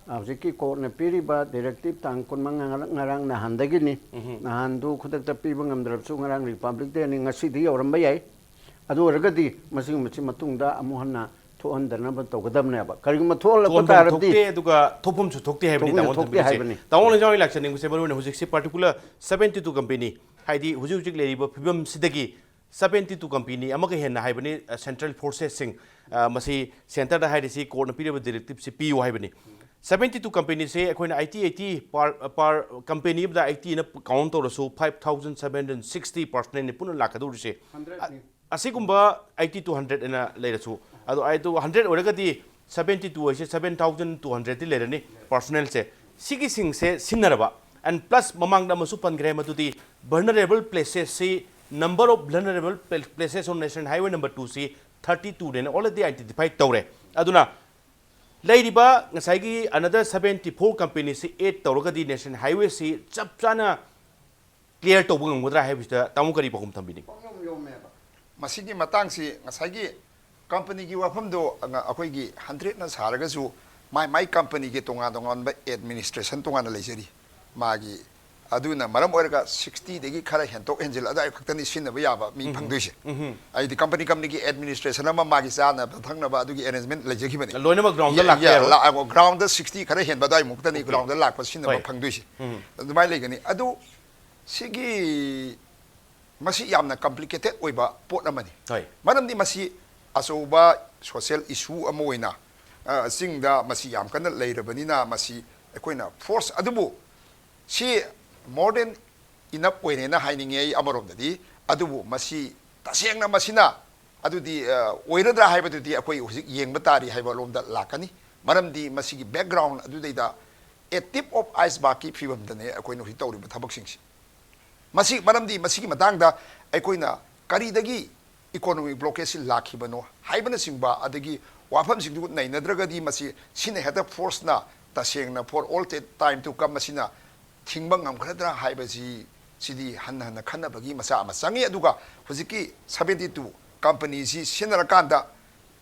ꯍꯧꯖꯤꯛꯀꯤ ꯀꯣꯔꯠꯅ ꯄꯤꯔꯤꯕ ꯗꯤꯔꯦꯛꯇꯤꯞ ꯇꯥꯡ ꯀꯨꯟꯃꯉꯥ, ꯉꯔꯥꯡ, ꯉꯔꯥꯡ ꯅꯍꯥꯟꯗꯒꯤꯅꯤ꯫ ꯎꯝꯍꯨꯝ꯫ ꯅꯍꯥꯟꯗꯨ ꯈꯨꯗꯛꯇ ꯄꯤꯕ ꯉꯝꯗ꯭ꯔꯕꯁꯨ ꯉꯔꯥꯡ ꯔꯤꯄꯕ꯭ꯂꯤꯛ ꯗꯦꯅꯤ, ꯉꯁꯤꯗꯤ ꯌꯧꯔꯝꯕ ꯌꯥꯏ꯫ ꯑꯗꯨ ꯑꯣꯏꯔꯒꯗꯤ ꯃꯁꯤꯒꯨꯝꯕꯁꯤ ꯃꯇꯨꯡꯗ ꯑꯃꯨꯛ ꯍꯟꯅ ꯊꯣꯛꯍꯟꯗꯅꯕ ꯇꯧꯒꯗꯕꯅꯦꯕ꯫ ꯀꯔꯤꯒꯨꯝꯕ ꯊꯣꯛꯍꯜꯂꯛꯄ ꯊꯣꯛꯍꯟꯐꯝ ꯇꯥꯔꯕꯗꯤ ꯊꯣꯛꯇꯦ, ꯑꯗꯨꯒ ꯊꯣꯛꯐꯝꯁꯨ ꯊꯣꯛꯇꯦ ꯍꯥꯏꯕꯅꯤ, ꯊꯣꯛꯐꯝꯁꯨ ꯇꯥꯃꯣꯅ ꯊꯣꯛꯇꯦ ꯊꯝꯕꯤꯔꯤꯁꯦ꯫ ꯍꯥꯏꯕꯅꯤ꯫ ꯇꯥꯃꯣ ꯂꯩꯖꯥꯎ, ꯑꯩ ꯂꯥꯛꯆꯅꯤꯡꯕꯁꯦ ꯃꯔꯨ ꯑꯣꯏꯅ ꯍꯧꯖꯤꯛꯁꯦ ꯄꯥꯔꯇꯤꯀꯨꯂꯔ ꯁꯕꯦꯟꯇꯤ ꯇꯨ ꯀꯝꯄꯦꯅꯤ, ꯍꯥꯏꯗꯤ ꯍꯧꯖꯤꯛ ꯍꯧꯖꯤꯛ ꯂꯩꯔꯤꯕ ꯐꯤꯕꯝꯁꯤꯗꯒꯤ ꯁꯕꯦꯟꯇꯤ ꯇꯨ ꯀꯝꯄꯦꯅꯤ ꯑꯃꯒ ꯍꯦꯟꯅ ꯍꯥꯏꯕꯅꯤ, ꯑ, ꯁꯦꯟꯇ꯭ꯔꯦꯜ ꯐꯣꯔꯁꯦꯁꯁꯤꯡ, ꯑ, ꯃꯁꯤ ꯁꯦꯟꯇꯔꯗ ꯍꯥꯏꯔꯤꯁꯤ ꯀꯣꯔꯠꯅ ꯄꯤꯔꯤꯕ ꯗꯤꯔꯦꯛꯇꯤꯞꯁꯤ ꯄꯤꯌꯨ ꯍꯥꯏꯕꯅꯤ꯫ ꯁꯕꯦꯟꯇꯤ ꯇꯨ ꯀꯝꯄꯦꯅꯤꯁꯦ ꯑꯩꯈꯣꯏꯅ eighty, eighty per, per company ꯑꯃꯗ ꯑꯩꯠꯇꯤꯅ ꯀꯥꯎꯟ ꯇꯧꯔꯁꯨ, five thousand seven hundred sixty ꯄꯔꯁꯅꯦꯜꯅꯤ ꯄꯨꯟꯅ ꯂꯥꯛꯀꯗꯧꯔꯤꯁꯦ꯫ ꯍꯟꯗ꯭ꯔꯦꯠꯅꯤ꯫ ꯑꯁꯤꯒꯨꯝꯕ ꯑꯩꯠꯇꯤ ꯇꯨ ꯍꯟꯗ꯭ꯔꯦꯠ ꯑꯅ ꯂꯩꯔꯁꯨ, ꯑꯗꯣ ꯑꯩꯗꯣ ꯍꯟꯗ꯭ꯔꯦꯠ ꯑꯣꯏꯔꯒꯗꯤ ꯁꯕꯦꯟꯇꯤ ꯇꯨ ꯍꯥꯏꯁꯦ ꯁꯕꯦꯟ ꯊꯥꯎꯖꯟ ꯇꯨ ꯍꯟꯗ꯭ꯔꯦꯠꯇꯤ ꯂꯩꯔꯅꯤ ꯄꯔꯁꯅꯦꯜꯁꯦ꯫ ꯁꯤꯒꯤꯁꯤꯡꯁꯦ ꯁꯤꯟꯅꯔꯕ, and plus ꯃꯃꯥꯡꯗ ꯑꯃꯁꯨ ꯄꯟꯈ꯭ꯔꯦ, ꯃꯗꯨꯗꯤ vulnerable placesꯁꯤ, number of vulnerable pla-, places on National Highway number twoꯁꯤ thirty twoꯅꯦꯅ already identify ꯇꯧꯔꯦ꯫ ꯑꯗꯨꯅ ꯂꯩꯔꯤꯕ ꯉꯁꯥꯏꯒꯤ another seventy four companyꯁꯤ add ꯇꯧꯔꯒꯗꯤ National Highwayꯁꯤ ꯆꯞ ꯆꯥꯅ clear ꯇꯧꯕ ꯉꯝꯒꯗ꯭ꯔꯥ ꯍꯥꯏꯕꯁꯤꯗ ꯇꯥꯃꯣ ꯀꯔꯤ ꯄꯥꯎꯈꯨꯝ ꯊꯝꯕꯤꯅꯤ? ꯄꯪꯌꯣꯝ ꯌꯣꯝꯃꯦꯕ꯫ ꯃꯁꯤꯒꯤ ꯃꯇꯥꯡꯁꯤ ꯉꯁꯥꯏꯒꯤ ꯀꯝꯄꯅꯤꯒꯤ ꯋꯥꯐꯝꯗꯣ ꯑꯉ-, ꯑꯩꯈꯣꯏꯒꯤ ꯍꯟꯗ꯭ꯔꯦꯠꯅ ꯁꯥꯔꯒꯁꯨ ꯃꯥꯏ ꯃꯥꯏ ꯀꯝꯄꯅꯤꯒꯤ ꯇꯣꯉꯥꯟ ꯇꯣꯉꯥꯟꯕ ꯑꯦꯗꯃꯤꯅꯤꯁꯇ꯭ꯔꯦꯁꯟ ꯇꯣꯉꯥꯟꯅ ꯂꯩꯖꯔꯤ꯫ ꯃꯥꯒꯤ, ꯑꯗꯨꯅ ꯃꯔꯝ ꯑꯣꯏꯔꯒ ꯁꯤꯛꯁꯇꯤꯗꯒꯤ ꯈꯔ ꯍꯦꯟꯇꯣꯛ ꯍꯦꯟꯖꯤꯜ ꯑꯗꯨꯋꯥꯏ ꯈꯛꯇꯅꯤ ꯁꯤꯖꯤꯟꯅꯕ ꯌꯥꯕ ꯃꯤ ꯎꯝ꯫ ꯐꯪꯗꯣꯏꯁꯦ꯫ ꯎꯝ꯫ ꯍꯥꯏꯗꯤ ꯀꯝꯄꯅꯤ ꯀꯝꯄꯅꯤꯒꯤ ꯑꯦꯗꯃꯤꯅꯤꯁꯇ꯭ꯔꯦꯁꯟ ꯑꯃ, ꯃꯥꯒꯤ ꯆꯥꯅꯕ ꯊꯛꯅꯕ ꯑꯗꯨꯒꯤ ꯑꯦꯔꯦꯟꯖꯃꯦꯟ ꯂꯩꯖꯈꯤꯕꯅꯤ꯫ ꯂꯣꯏꯅꯃꯛ ꯒ꯭ꯔꯥꯎꯟꯗ ꯌꯥ-, ꯂꯥꯛꯄ ꯌꯥ-, ꯌꯥꯔꯣꯏ? ꯂꯥꯛ-, ꯒ꯭ꯔꯥꯎꯟꯗ ꯁꯤꯛꯁꯇꯤ ꯈꯔ ꯍꯦꯟꯕ ꯑꯗꯨꯋꯥꯏꯃꯨꯛꯇꯅꯤ ꯑꯣꯀꯦ꯫ ꯒ꯭ꯔꯥꯎꯟꯗ ꯂꯥꯛꯄ ꯁꯤꯖꯤꯟꯅꯕ ꯍꯣꯏ꯫ ꯐꯪꯗꯣꯏꯁꯦ꯫ ꯎꯝ꯫ ꯑꯗꯨꯃꯥꯏꯅ ꯂꯩꯒꯅꯤ꯫ ꯑꯗꯨ ꯁꯤꯒꯤ, ꯃꯁꯤ ꯌꯥꯝꯅ ꯀꯝꯄ꯭ꯂꯤꯀꯦꯇꯦꯠ ꯑꯣꯏꯕ ꯄꯣꯠ ꯑꯃꯅꯤ꯫ ꯍꯣꯏ꯫ ꯃꯔꯝꯗꯤ ꯃꯁꯤ ꯑꯆꯧꯕ ꯁꯣꯁꯤꯌꯦꯜ ꯏꯁꯨ ꯑꯃ ꯑꯣꯏꯅ, ꯑ, ꯆꯤꯡꯗ ꯃꯁꯤ ꯌꯥꯝ ꯀꯟꯅ ꯂꯩꯔꯕꯅꯤꯅ, ꯃꯁꯤ ꯑꯩꯈꯣꯏꯅ ꯐꯣꯔꯁ ꯑꯗꯨꯕꯨ ꯁꯤ more than enough ꯑꯣꯏꯔꯦꯅ ꯍꯥꯏꯅꯤꯡꯉꯦ ꯑꯩ ꯑꯃꯔꯣꯝꯗꯗꯤ꯫ ꯑꯗꯨꯕꯨ ꯃꯁꯤ ꯇꯁꯦꯡꯅ ꯃꯁꯤꯅ ꯑꯗꯨꯗꯤ, ꯑ, ꯑꯣꯏꯔꯗ꯭ꯔꯥ ꯍꯥꯏꯕꯗꯨꯗꯤ ꯑꯩꯈꯣꯏ ꯍꯧꯖꯤꯛ ꯌꯦꯡꯕ ꯇꯥꯔꯤ ꯍꯥꯏꯕ ꯂꯣꯝꯗ ꯂꯥꯛꯀꯅꯤ꯫ ꯃꯔꯝꯗꯤ ꯃꯁꯤꯒꯤ ꯕꯦꯛꯒ꯭ꯔꯥꯎꯟ ꯑꯗꯨꯗꯩꯗ a tip of icebergꯀꯤ ꯐꯤꯕꯝꯗꯅꯦ ꯑꯩꯈꯣꯏꯅ ꯍꯧꯖꯤꯛ ꯇꯧꯔꯤꯕ ꯊꯕꯛꯁꯤꯡꯁꯤ꯫ ꯃꯁꯤ, ꯃꯔꯝꯗꯤ ꯃꯁꯤꯒꯤ ꯃꯇꯥꯡꯗ ꯑꯩꯈꯣꯏꯅ ꯀꯔꯤꯗꯒꯤ ꯏꯀꯣꯅꯣꯃꯤꯛ ꯕ꯭ꯂꯣꯀꯦꯖꯁꯤ ꯂꯥꯛꯈꯤꯕꯅꯣ ꯍꯥꯏꯕꯅꯆꯤꯡꯕ, ꯑꯗꯒꯤ ꯋꯥꯐꯝꯁꯤꯡꯗꯨ ꯅꯩꯅꯗ꯭ꯔꯒꯗꯤ ꯃꯁꯤ ꯁꯤꯅ ꯍꯦꯛꯇ ꯐꯣꯔꯁꯅ ꯇꯁꯦꯡꯅ for all time to come ꯃꯁꯤꯅ ꯊꯤꯡꯕ ꯉꯝꯒꯗ꯭ꯔꯥ ꯍꯥꯏꯕꯁꯤ, ꯁꯤꯗꯤ ꯍꯟꯅ ꯍꯟꯅ ꯈꯟꯅꯕꯒꯤ ꯃꯆꯥꯛ ꯑꯃ ꯆꯪꯉꯤ꯫ ꯑꯗꯨꯒ ꯍꯧꯖꯤꯛꯀꯤ seventy two companyꯁꯤ ꯁꯤꯖꯤꯟꯅꯔꯀꯥꯟꯗ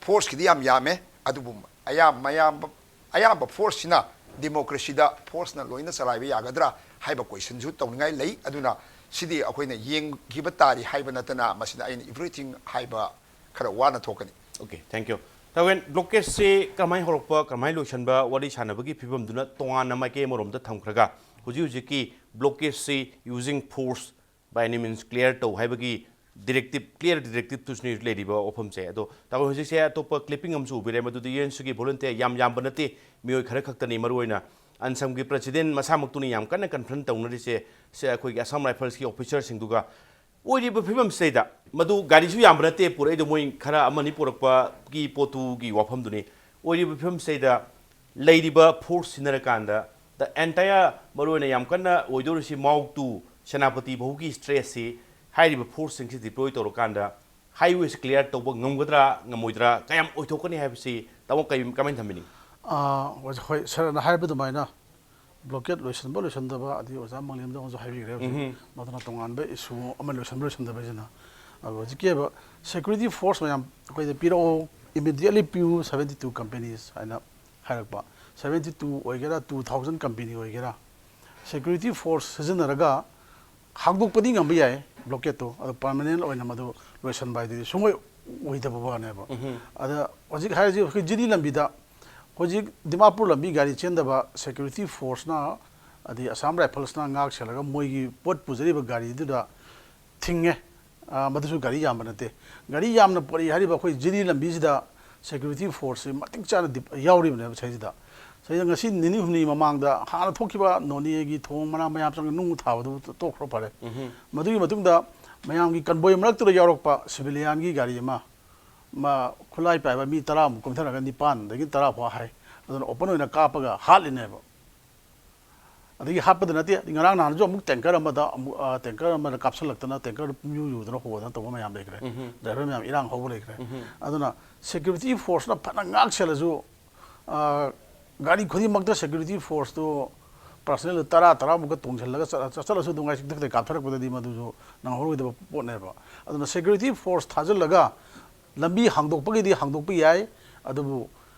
ꯐꯣꯔꯁꯀꯤꯗꯤ ꯌꯥꯝ ꯌꯥꯝꯃꯦ, ꯑꯗꯨꯕꯨ ꯑꯌꯥꯝ-, ꯃꯌꯥꯝ-, ꯑꯌꯥꯝꯕ ꯐꯣꯔꯁꯁꯤꯅ ꯗꯦꯃꯣꯀ꯭ꯔꯦꯁꯤꯗ ꯐꯣꯔꯁꯅ ꯂꯣꯏꯅ ꯆꯂꯥꯏꯕ ꯌꯥꯒꯗ꯭ꯔꯥ ꯍꯥꯏꯕ ꯀꯣꯏꯁꯟꯁꯨ ꯇꯧꯅꯤꯡꯉꯥꯏ ꯂꯩ꯫ ꯑꯗꯨꯅ ꯁꯤꯗꯤ ꯑꯩꯈꯣꯏꯅ ꯌꯦꯡꯈꯤꯕ ꯇꯥꯔꯤ ꯍꯥꯏꯕ ꯅꯠꯇꯅ, ꯃꯁꯤꯗ ꯑꯩꯅ everything ꯍꯥꯏꯕ ꯈꯔ ꯋꯥꯅ ꯊꯣꯛꯀꯅꯤ꯫ Okay, thank you. ꯇꯥꯎꯋꯦꯟ, ꯕ꯭ꯂꯣꯀꯦꯠꯁꯤ ꯀꯃꯥꯏꯅ ꯍꯧꯔꯛꯄ, ꯀꯃꯥꯏꯅ ꯂꯣꯏꯁꯤꯟꯕ, ꯋꯥꯔꯤ ꯁꯥꯟꯅꯕꯒꯤ ꯐꯤꯕꯝꯗꯨꯅ ꯇꯣꯉꯥꯟꯅ ꯃꯥꯏꯀꯩ ꯑꯃꯔꯣꯝꯗ ꯊꯝꯈ꯭ꯔꯒ, ꯍꯧꯖꯤꯛ ꯍꯧꯖꯤꯛꯀꯤ ꯕ꯭ꯂꯣꯀꯦꯠꯁꯤ using force by any means clear ꯇꯧ ꯍꯥꯏꯕꯒꯤ directive, clear directive ꯇꯨꯁꯨꯅꯤ ꯂꯩꯔꯤꯕ ꯋꯥꯐꯝꯁꯦ꯫ ꯑꯗꯣ ꯇꯥꯃꯣ, ꯍꯧꯖꯤꯛꯁꯦ ꯑꯇꯣꯞꯄ clipping ꯑꯃꯁꯨ ꯎꯕꯤꯔꯦ, ꯃꯗꯨꯗꯤ UNCꯒꯤ volunteer ꯌꯥꯝ ꯌꯥꯝꯕ ꯅꯠꯇꯦ, ꯃꯤꯑꯣꯏ ꯈꯔ ꯈꯛꯇꯅꯤ꯫ ꯃꯔꯨꯑꯣꯏꯅ ꯑꯟꯁꯝꯒꯤ president ꯃꯁꯥꯃꯛꯇꯨꯅꯤ ꯌꯥꯝ ꯀꯟꯅ confront ꯇꯧꯅꯔꯤꯁꯦ, ꯁꯦ ꯑꯩꯈꯣꯏꯒꯤ Assam Riflesꯀꯤ officerꯁꯤꯡꯗꯨꯒ꯫ ꯑꯣꯏꯔꯤꯕ ꯐꯤꯕꯝꯁꯤꯗꯩꯗ, ꯃꯗꯨ ꯒꯥꯔꯤꯁꯨ ꯌꯥꯝꯕ ꯅꯠꯇꯦ ꯄꯨꯔꯛꯏꯗꯣ, ꯃꯣꯏ ꯈꯔ ꯑꯃꯅꯤ ꯄꯨꯔꯛꯄꯒꯤ ꯄꯣꯠꯇꯨꯒꯤ ꯋꯥꯐꯝꯗꯨꯅꯤ꯫ ꯑꯣꯏꯔꯤꯕ ꯐꯤꯕꯝꯁꯤꯗꯩꯗ ꯂꯩꯔꯤꯕ ꯐꯣꯔꯁ ꯁꯤꯟꯅꯔꯀꯥꯟꯗ, the entire, ꯃꯔꯨꯑꯣꯏꯅ ꯌꯥꯝ ꯀꯟꯅ ꯑꯣꯏꯗꯧꯔꯤꯁꯤ ꯃꯥꯎ to ꯁꯦꯅꯥꯄꯇꯤ ꯐꯥꯎꯒꯤ stretchꯁꯤ ꯍꯥꯏꯔꯤꯕ ꯐꯣꯔꯁꯁꯤꯡꯁꯤ deploy ꯇꯧꯔꯀꯥꯟꯗ highwayꯁꯤ clear ꯇꯧꯕ ꯉꯝꯒꯗ꯭ꯔꯥ ꯉꯝꯃꯣꯏꯗ꯭ꯔꯥ, ꯀꯌꯥꯝ ꯑꯣꯏꯊꯣꯛꯀꯅꯤ ꯍꯥꯏꯕꯁꯤ ꯇꯥꯃꯣ ꯀꯔꯤ, ꯀꯃꯥꯏꯅ ꯊꯝꯕꯤꯅꯤꯡꯉꯤ? ꯑꯥ, ꯍꯣꯏ, ꯍꯣꯏ, ꯁꯥꯔꯅ ꯍꯥꯏꯕ ꯑꯗꯨꯃꯥꯏꯅ ꯕ꯭ꯂꯣꯀꯦꯠ ꯂꯣꯏꯁꯤꯟꯕ ꯂꯣꯏꯁꯤꯟꯗꯕ, ꯑꯗꯩ ꯑꯣꯖꯥ ꯃꯪꯂꯦꯝꯗꯧꯅꯁꯨ ꯍꯥꯏꯕꯤꯈ꯭ꯔꯦ ꯍꯧꯖꯤꯛ꯫ ꯎꯝꯍꯨꯝ꯫ ꯃꯗꯨꯅ ꯇꯣꯉꯥꯟꯕ ꯏꯁꯨ ꯑꯃ ꯂꯣꯏꯁꯤꯟꯕ ꯂꯣꯏꯁꯤꯟꯗꯕ ꯍꯥꯏꯁꯤꯅ꯫ ꯑꯗꯣ ꯍꯧꯖꯤꯛꯀꯤ ꯑꯣꯏꯕ ꯁꯦꯀ꯭ꯌꯨꯔꯤꯇꯤ ꯐꯣꯔꯁ ꯃꯌꯥꯝ ꯑꯩꯈꯣꯏꯗ ꯄꯤꯔꯛꯑꯣ, immediately ꯄꯤꯌꯨ, seventy two companies ꯍꯥꯏꯅ ꯍꯥꯏꯔꯛꯄ꯫ Seventy two ꯑꯣꯏꯒꯦꯔꯥ, two thousand company ꯑꯣꯏꯒꯦꯔꯥ, ꯁꯦꯀ꯭ꯌꯨꯔꯤꯇꯤ ꯐꯣꯔꯁ ꯁꯤꯖꯤꯟꯅꯔꯒ ꯍꯥꯡꯗꯣꯛꯄꯗꯤ ꯉꯝꯕ ꯌꯥꯏ ꯕ꯭ꯂꯣꯀꯦꯠꯇꯣ, ꯑꯗꯣ permanent ꯑꯣꯏꯅ ꯃꯗꯨ ꯂꯣꯏꯁꯤꯟꯕ ꯍꯥꯏꯗꯨꯗꯤ ꯁꯨꯡꯑꯣꯏ ꯑꯣꯏꯗꯕ ꯋꯥꯅꯦꯕ꯫ ꯎꯝꯍꯨꯝ꯫ ꯑꯗ ꯍꯧꯖꯤꯛ ꯍꯥꯏꯔꯤꯁꯤ ꯑꯩꯈꯣꯏ ꯖꯤꯔꯤ ꯂꯝꯕꯤꯗ, ꯍꯧꯖꯤꯛ ꯗꯤꯃꯥꯄꯨꯔ ꯂꯝꯕꯤ ꯒꯥꯔꯤ ꯆꯦꯟꯗꯕ ꯁꯦꯀ꯭ꯌꯨꯔꯤꯇꯤ ꯐꯣꯔꯁꯅ, ꯑꯗꯩ Assam Riflesꯅ ꯉꯥꯛ ꯁꯦꯜꯂꯒ ꯃꯣꯏꯒꯤ ꯄꯣꯠ ꯄꯨꯖꯔꯤꯕ ꯒꯥꯔꯤꯗꯨꯗ ꯊꯤꯡꯉꯦ꯫ ꯑ, ꯃꯗꯨꯁꯨ ꯒꯥꯔꯤ ꯌꯥꯝꯕ ꯅꯠꯇꯦ꯫ ꯒꯥꯔꯤ ꯌꯥꯝꯅ ꯄꯣꯔꯛꯏ ꯍꯥꯏꯔꯤꯕ ꯑꯩꯈꯣꯏ ꯖꯤꯔꯤ ꯂꯝꯕꯤꯁꯤꯗ ꯁꯦꯀ꯭ꯌꯨꯔꯤꯇꯤ ꯐꯣꯔꯁꯁꯤ ꯃꯇꯤꯛ ꯆꯥꯅ ꯗꯤꯞ-, ꯌꯥꯎꯔꯤꯕꯅꯦꯕ ꯁꯤꯗꯩꯁꯤꯗ꯫ ꯁꯤꯗ ꯉꯁꯤ ꯅꯤꯅꯤ ꯍꯨꯝꯅꯤ ꯃꯃꯥꯡꯗ ꯍꯥꯟꯅ ꯊꯣꯛꯈꯤꯕ ꯅꯣꯅꯦꯒꯤ ꯊꯣꯡ ꯃꯅꯥ ꯃꯌꯥꯝ ꯆꯪꯉ ꯅꯨꯡ ꯊꯥꯕꯗꯨ ꯇꯣꯛꯈ꯭ꯔꯣ ꯐꯔꯦ꯫ ꯃꯗꯨꯒꯤ ꯃꯇꯨꯡꯗ ꯃꯌꯥꯝꯒꯤ ꯀꯟꯕꯣꯏ ꯃꯔꯛꯇꯨꯗ ꯌꯥꯎꯔꯛꯄ ꯁꯤꯚꯤꯂꯤꯌꯥꯟꯒꯤ ꯒꯥꯔꯤ ꯑꯃ, ꯃꯥ ꯈꯨꯠꯂꯥꯏ ꯄꯥꯏꯕ ꯃꯤ ꯇꯔꯥꯃꯨꯛ ꯀꯨꯝꯊꯔꯒ ꯅꯤꯄꯥꯟꯗꯒꯤ ꯇꯔꯥ ꯐꯥꯎ ꯍꯥꯏ꯫ ꯑꯗꯨꯅ ꯑꯣꯄꯟ ꯑꯣꯏꯅ ꯀꯥꯞꯄꯒ ꯍꯥꯠꯂꯤꯅꯦꯕ꯫ ꯑꯗꯒꯤ ꯍꯥꯠꯄꯗ ꯅꯠꯇꯦ, ꯉꯔꯥꯡ ꯅꯍꯥꯟꯁꯨ ꯑꯃꯨꯛ ꯇꯦꯡꯀꯔ ꯑꯃꯗ ꯑꯃꯨꯛ, ꯑ, ꯇꯦꯡꯀꯔ ꯑꯃꯗ ꯀꯥꯞꯁꯤꯜꯂꯛꯇꯅ ꯇꯦꯡꯀꯔꯗꯨ ꯄꯨꯝꯌꯨ ꯌꯨꯗꯅ ꯍꯣꯗꯅ ꯇꯧꯕ ꯃꯌꯥꯝ ꯂꯩꯈ꯭ꯔꯦ꯫ ꯗ꯭ꯔꯥꯏꯚꯔ ꯃꯌꯥꯝ ꯏꯔꯥꯡ ꯍꯧꯕ ꯂꯩꯈ꯭ꯔꯦ꯫ ꯑꯗꯨꯅ ꯁꯦꯀ꯭ꯌꯨꯔꯤꯇꯤ ꯐꯣꯔꯁꯅ ꯐꯅ ꯉꯥꯛ ꯁꯦꯜꯂꯁꯨ, ꯑ, ꯒꯥꯔꯤ ꯈꯨꯗꯤꯡꯃꯛꯇ ꯁꯦꯀ꯭ꯌꯨꯔꯤꯇꯤ ꯐꯣꯔꯁꯇꯨ ꯄꯥꯔꯁꯅꯦꯜ ꯇꯔꯥ, ꯇꯔꯥꯃꯨꯛꯀ ꯇꯣꯡꯁꯤꯜꯂꯒ ꯆꯠ-, ꯆꯠ-, ꯆꯠꯂꯁꯨ ꯑꯗꯨꯝ ꯉꯥꯏ ꯆꯤꯛꯊꯛꯇ ꯀꯥꯞꯊꯔꯛꯄꯗꯗꯤ ꯃꯗꯨꯁꯨ ꯅꯪꯍꯧꯔꯣꯏꯗꯕ ꯄꯣꯠꯅꯦꯕ꯫ ꯑꯗꯨꯅ ꯁꯦꯀ꯭ꯌꯨꯔꯤꯇꯤ ꯐꯣꯔꯁ ꯊꯥꯖꯤꯜꯂꯒ ꯂꯝꯕꯤ ꯍꯥꯡꯗꯣꯛꯄꯒꯤꯗꯤ ꯍꯥꯡꯗꯣꯛꯄ ꯌꯥꯏ, ꯑꯗꯨꯕꯨ,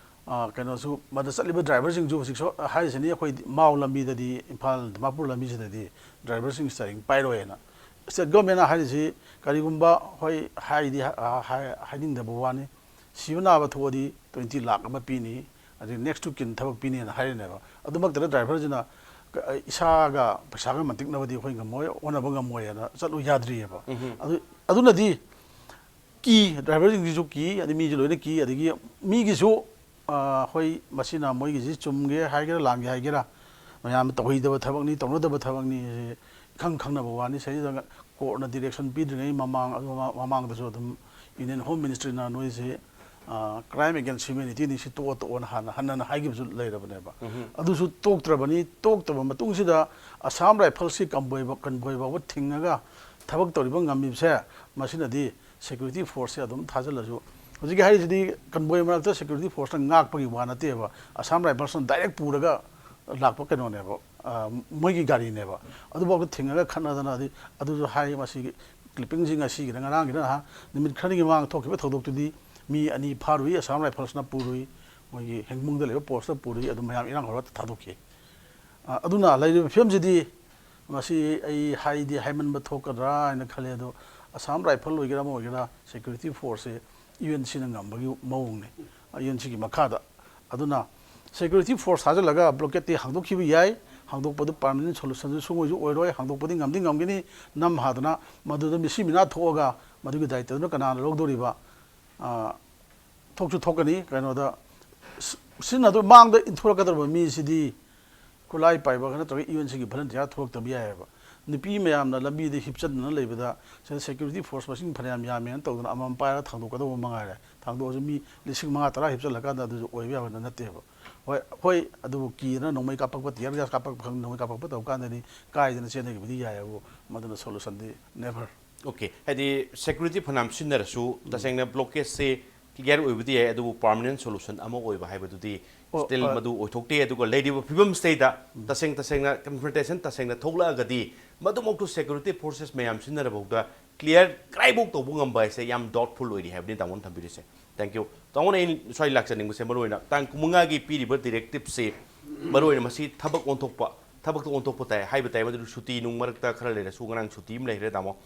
ꯑ, ꯀꯩꯅꯣꯁꯨ, ꯃꯗ ꯆꯠꯂꯤꯕ ꯗ꯭ꯔꯥꯏꯚꯔꯁꯤꯡꯁꯨ ꯍꯧꯖꯤꯛꯁꯨ ꯍꯥꯏꯔꯤꯁꯤꯅꯤ, ꯑꯩꯈꯣꯏ ꯃꯥꯎ ꯂꯝꯕꯤꯗꯗꯤ, ꯏꯝꯐꯥꯜ ꯗꯤꯃꯥꯄꯨꯔ ꯂꯝꯕꯤꯁꯤꯗꯗꯤ ꯗ꯭ꯔꯥꯏꯚꯔꯁꯤꯡ ꯏꯁꯇꯤꯌꯥꯔꯤꯡ ꯄꯥꯏꯔꯣꯏꯅ꯫ ꯁ꯭ꯇꯦꯠ ꯒꯣꯔꯃꯦꯟꯅ ꯍꯥꯏꯔꯤꯁꯤ ꯀꯔꯤꯒꯨꯝꯕ, ꯍꯣꯏ, ꯍꯥꯏꯗꯤ ꯍꯥ-, ꯍꯥꯏ-, ꯍꯥꯏꯅꯤꯡꯗꯕ ꯋꯥꯅꯤ, ꯁꯤꯕ ꯅꯥꯕ ꯊꯣꯛꯑꯗꯤ ꯇ꯭ꯋꯦꯟꯇꯤ ꯂꯥꯛ ꯑꯃ ꯄꯤꯅꯤ, ꯑꯗꯩ next to kin ꯊꯕꯛ ꯄꯤꯅꯤꯅ ꯍꯥꯏꯔꯤꯅꯦꯕ꯫ ꯑꯗꯨꯃꯛꯇꯗ ꯗ꯭ꯔꯥꯏꯚꯔꯁꯤꯅ ꯀ-, ꯏꯁꯥꯒ ꯄꯩꯁꯥꯒ ꯃꯟꯇꯤꯛꯅꯕꯗꯤ ꯑꯩꯈꯣꯏ ꯉꯝꯃꯣꯏ, ꯑꯣꯟꯅꯕ ꯉꯝꯃꯣꯏꯅ ꯆꯠꯂꯨ ꯌꯥꯗ꯭ꯔꯤꯑꯕ꯫ ꯑꯗꯨ, ꯑꯗꯨꯅꯗꯤ ꯀꯤ, ꯗ꯭ꯔꯥꯏꯚꯔꯁꯤꯡꯁꯤꯁꯨ ꯀꯤ, ꯑꯗꯩ ꯃꯤꯁꯨ ꯂꯣꯏꯅ ꯀꯤ, ꯑꯗꯒꯤ ꯃꯤꯒꯤꯁꯨ, ꯑ, ꯍꯣꯏ, ꯃꯁꯤꯅ ꯃꯣꯏꯒꯤꯁꯤ ꯆꯨꯝꯒꯦ ꯍꯥꯏꯒꯦꯔꯥ ꯂꯥꯟꯒꯦ ꯍꯥꯏꯒꯦꯔꯥ, ꯃꯌꯥꯝꯅ ꯇꯧꯍꯩꯗꯕ ꯊꯕꯛꯅꯤ, ꯇꯧꯅꯗꯕ ꯊꯕꯛꯅꯤ, ꯁꯤ ꯏꯈꯪ ꯈꯪꯅꯕ ꯋꯥꯅꯤ꯫ ꯁꯤꯗꯩꯗ ꯀꯣꯔꯠꯅ ꯗꯤꯔꯦꯛꯁꯟ ꯄꯤꯗ꯭ꯔꯤꯉꯩ ꯃꯃꯥꯡ, ꯑꯗꯨ ꯃꯃꯥꯡ-, ꯃꯃꯥꯡꯗꯁꯨ ꯑꯗꯨꯝ ꯌꯨꯅꯤꯌꯟ ꯍꯣꯝ ꯃꯤꯅꯤꯁꯇ꯭ꯔꯤꯅ ꯅꯣꯏꯁꯤ, ꯑ, crime against humanityꯅꯤ, ꯁꯤ ꯇꯣꯛꯑꯣ, ꯇꯣꯛꯑꯣꯅ ꯍꯥꯟꯅ ꯍꯟꯅ ꯍꯥꯏꯈꯤꯕꯁꯨ ꯂꯩꯔꯕꯅꯦꯕ꯫ ꯑꯗꯨꯁꯨ ꯇꯣꯛꯇ꯭ꯔꯕꯅꯤ꯫ ꯇꯣꯛꯇꯕ ꯃꯇꯨꯡꯁꯤꯗ ꯑꯁꯥꯝ ꯔꯥꯏꯐꯜꯁꯤ ꯀꯟꯚꯣꯏ ꯐꯥꯎ-, ꯀꯟꯚꯣꯏ ꯐꯥꯎꯕ ꯊꯤꯡꯉꯒ ꯊꯕꯛ ꯇꯧꯔꯤꯕ ꯉꯝꯃꯤꯕꯁꯦ, ꯃꯁꯤꯅꯗꯤ ꯁꯦꯀ꯭ꯌꯨꯔꯤꯇꯤ ꯐꯣꯔꯁꯁꯦ ꯑꯗꯨꯝ ꯊꯥꯖꯤꯜꯂꯁꯨ, ꯍꯧꯖꯤꯛꯀꯤ ꯍꯥꯏꯔꯤꯁꯤꯗꯤ ꯀꯟꯚꯣꯏ ꯃꯔꯛꯇ ꯁꯦꯀ꯭ꯌꯨꯔꯤꯇꯤ ꯐꯣꯔꯁꯅ ꯉꯥꯛꯄꯒꯤ ꯋꯥ ꯅꯠꯇꯦꯕ, ꯑꯁꯥꯝ ꯔꯥꯏꯐꯜꯁꯅ ꯗꯥꯏꯔꯦꯛ ꯄꯨꯔꯒ ꯂꯥꯛꯄ ꯀꯩꯅꯣꯅꯦꯕ, ꯑ, ꯃꯣꯏꯒꯤ ꯒꯥꯔꯤꯅꯦꯕ꯫ ꯑꯗꯨꯐꯥꯎꯗ ꯊꯤꯡꯉꯒ ꯈꯠꯅꯗꯅ, ꯑꯗꯩ ꯑꯗꯨꯁꯨ ꯍꯥꯏ, ꯃꯁꯤꯒꯤ ꯀ꯭ꯂꯤꯞꯄꯤꯡꯁꯤ ꯉꯁꯤꯒꯤꯔ ꯉꯔꯥꯡꯒꯤꯔ ꯅꯍꯥꯟ ꯅꯨꯃꯤꯠ ꯈꯔꯅꯤꯒꯤ ꯃꯃꯥꯡꯗ ꯊꯣꯛꯈꯤꯕ ꯊꯧꯗꯣꯛꯇꯨꯗꯤ ꯃꯤ ꯑꯅꯤ ꯐꯥꯔꯨꯏ, ꯑꯁꯥꯝ ꯔꯥꯏꯐꯜꯁꯅ ꯄꯨꯔꯨꯏ, ꯃꯣꯏꯒꯤ ꯍꯦꯡꯕꯨꯡꯗ ꯂꯩꯕ ꯄꯣꯁꯇ ꯄꯨꯔꯨꯏ, ꯑꯗꯨ ꯃꯌꯥꯝ ꯏꯔꯥꯡ ꯍꯧꯔ ꯊꯥꯗꯣꯛꯈꯤ꯫ ꯑ, ꯑꯗꯨꯅ ꯂꯩꯔꯤꯕ ꯐꯤꯕꯝꯁꯤꯗꯤ ꯃꯁꯤ ꯑꯩ ꯍꯥꯏꯗꯤ ꯍꯥꯏꯃꯟꯕ ꯊꯣꯛꯀꯗ꯭ꯔꯥ ꯍꯥꯏꯅ ꯈꯜꯂꯦ꯫ ꯑꯗꯣ ꯑꯁꯥꯝ ꯔꯥꯏꯐꯜ ꯑꯣꯏꯒꯦꯔꯥ ꯑꯃ ꯑꯣꯏꯒꯦꯔꯥ, ꯁꯦꯀ꯭ꯌꯨꯔꯤꯇꯤ ꯐꯣꯔꯁꯁꯦ ꯌꯨ ꯑꯦꯟ ꯁꯤꯅ ꯉꯝꯕꯒꯤ ꯃꯑꯣꯡꯅꯤ, ꯌꯨ ꯑꯦꯟ ꯁꯤꯒꯤ ꯃꯈꯥꯗ꯫ ꯑꯗꯨꯅ ꯁꯦꯀ꯭ꯌꯨꯔꯤꯇꯤ ꯐꯣꯔꯁ ꯊꯥꯖꯤꯜꯂꯒ ꯕ꯭ꯂꯣꯀꯦꯠꯇꯤ ꯍꯥꯡꯗꯣꯛꯈꯤꯕ ꯌꯥꯏ, ꯍꯥꯡꯗꯣꯛꯄꯗꯨ ꯄꯥꯔꯃꯅꯦꯟ ꯁꯣꯂꯨꯁꯟꯁꯨ ꯁꯨꯡꯑꯣꯏꯁꯨ ꯑꯣꯏꯔꯣꯏ, ꯍꯥꯡꯗꯣꯛꯄꯗꯤ ꯉꯝꯗꯤ ꯉꯝꯒꯅꯤ, ꯅꯝ ꯍꯥꯗꯅ ꯃꯗꯨꯗ ꯃꯤꯁꯤ ꯃꯤꯅꯥ ꯊꯣꯛꯑꯒ ꯃꯗꯨꯒꯤ ꯗꯥꯏꯇꯗꯨꯅ ꯀꯅꯥꯅ ꯂꯧꯗꯣꯔꯤꯕ? ꯑ, ꯊꯣꯛꯁꯨ ꯊꯣꯛꯀꯅꯤ꯫ ꯀꯩꯅꯣꯗ ꯁꯤ- ꯁꯤꯖꯤꯟꯅꯗꯣꯏ ꯃꯥꯡꯗ ꯏꯟꯊꯣꯔꯛꯀꯗꯧꯔꯕ ꯃꯤꯁꯤꯗꯤ ꯈꯨꯠꯂꯥꯏ ꯄꯥꯏꯕ ꯅꯠꯇ꯭ꯔꯒ ꯏ ꯑꯦꯟ ꯁꯤꯒꯤ ꯚꯣꯂꯟꯇꯤꯌꯥꯔ ꯊꯣꯛꯂꯛꯇꯕ ꯌꯥꯏꯑꯕ꯫ ꯅꯨꯄꯤ ꯃꯌꯥꯝꯅ ꯂꯝꯕꯤꯗ ꯍꯤꯞꯆꯟꯗꯅ ꯂꯩꯕꯗ ꯁꯤꯗ ꯁꯦꯀ꯭ꯌꯨꯔꯤꯇꯤ ꯐꯣꯔꯁ ꯃꯁꯤꯡ ꯐꯅꯌꯥꯝ ꯌꯥꯝꯃꯦꯅ ꯇꯧꯗꯅ ꯑꯃꯃꯝ ꯄꯥꯏꯔꯒ ꯊꯥꯡꯗꯣꯛꯀꯗꯧꯕ ꯃꯉꯥꯏꯔꯦ꯫ ꯊꯥꯡꯗꯣꯛꯑꯁꯨ ꯃꯤ ꯂꯤꯁꯤꯡ ꯃꯉꯥ ꯇꯔꯥ ꯍꯤꯞꯆꯜꯂꯀꯥꯟꯗ ꯑꯗꯨꯁꯨ ꯑꯣꯏꯕ ꯌꯥꯕ ꯅꯠꯇꯦꯕ꯫ ꯍꯣꯏ, ꯍꯣꯏ, ꯑꯗꯨꯕꯨ ꯀꯤꯗꯅ ꯅꯣꯡꯃꯩ ꯀꯥꯞꯄꯛꯄ, ꯇꯤꯌꯔ ꯒ꯭ꯌꯥꯁ ꯀꯥꯞꯄꯛꯄ ꯈꯪꯗꯦ, ꯅꯣꯡꯃꯩ ꯀꯥꯞꯄꯛꯄ ꯇꯧꯕ ꯀꯥꯟꯗꯗꯤ ꯀꯥꯏꯗꯅ ꯆꯦꯟꯅꯈꯤꯕꯗꯤ ꯌꯥꯏ, ꯑꯗꯨꯕꯨ ꯃꯗꯨꯅ ꯁꯣꯂꯨꯁꯟꯗꯤ ꯅꯦꯚꯔ꯫ ꯑꯣꯀꯦ, ꯍꯥꯏꯗꯤ ꯁꯦꯀ꯭ꯌꯨꯔꯤꯇꯤ ꯐꯅꯌꯥꯝ ꯁꯤꯖꯤꯟꯅꯔꯁꯨ ꯇꯁꯦꯡꯅ ꯕ꯭ꯂꯣꯀꯦꯠꯁꯦ ꯀ꯭ꯂꯤꯌꯥꯔ ꯑꯣꯏꯕꯗꯤ ꯌꯥꯏ, ꯑꯗꯨꯕꯨ ꯄꯥꯔꯃꯅꯦꯟ ꯁꯣꯂꯨꯁꯟ ꯑꯃ ꯑꯣꯏꯕ ꯍꯥꯏꯕꯗꯨꯗꯤ ꯑꯣ, ꯁ꯭ꯇꯤꯜ ꯑ, ꯃꯗꯨ ꯑꯣꯏꯊꯣꯛꯇꯦ꯫ ꯑꯗꯨꯒ ꯂꯩꯔꯤꯕ ꯐꯤꯕꯝꯁꯤꯗꯩꯗ ꯇꯁꯦꯡ ꯇꯁꯦꯡꯅ ꯀꯟꯐ꯭ꯔꯟꯇꯦꯁꯟ ꯇꯁꯦꯡꯅ ꯊꯣꯛꯂꯛꯑꯒꯗꯤ ꯃꯗꯨꯃꯛꯇꯨ ꯁꯦꯀ꯭ꯌꯨꯔꯤꯇꯤ ꯐꯣꯔꯁꯦꯁ ꯃꯌꯥꯝ ꯁꯤꯖꯤꯟꯅꯔꯐꯥꯎꯗ ꯀ꯭ꯂꯤꯌꯥꯔ ꯀꯗꯥꯏꯐꯥꯎ ꯇꯧꯕ ꯉꯝꯕ ꯍꯥꯏꯁꯦ ꯌꯥꯝ ꯗꯥꯎꯠꯐꯨꯜ ꯑꯣꯏꯔꯤ ꯍꯥꯏꯕꯅꯤ ꯇꯥꯃꯣꯅ ꯊꯝꯕꯤꯔꯤꯁꯦ꯫ Thank you. ꯇꯥꯃꯣꯅ ꯑꯩ ꯁ꯭ꯋꯥꯏ ꯂꯥꯛꯆꯅꯤꯡꯕꯁꯦ ꯃꯔꯨꯑꯣꯏꯅ ꯇꯥꯡ ꯀꯨꯟꯃꯉꯥꯒꯤ ꯄꯤꯔꯤꯕ ꯗꯤꯔꯦꯛꯇꯤꯞꯁꯤ ꯃꯔꯨꯑꯣꯏꯅ ꯃꯁꯤ ꯊꯕꯛ ꯑꯣꯟꯊꯣꯛꯄ, ꯊꯕꯛꯇ ꯑꯣꯟꯊꯣꯛꯄ ꯇꯥꯏ ꯍꯥꯏꯕ ꯇꯥꯏ, ꯃꯗꯨ ꯁꯨꯇꯤ ꯅꯨꯡ ꯃꯔꯛꯇ ꯈꯔ ꯂꯩꯔꯁꯨ ꯉꯔꯥꯡ ꯁꯨꯇꯤ ꯑꯃ ꯂꯩꯈ꯭ꯔꯦ ꯇꯥꯃꯣ꯫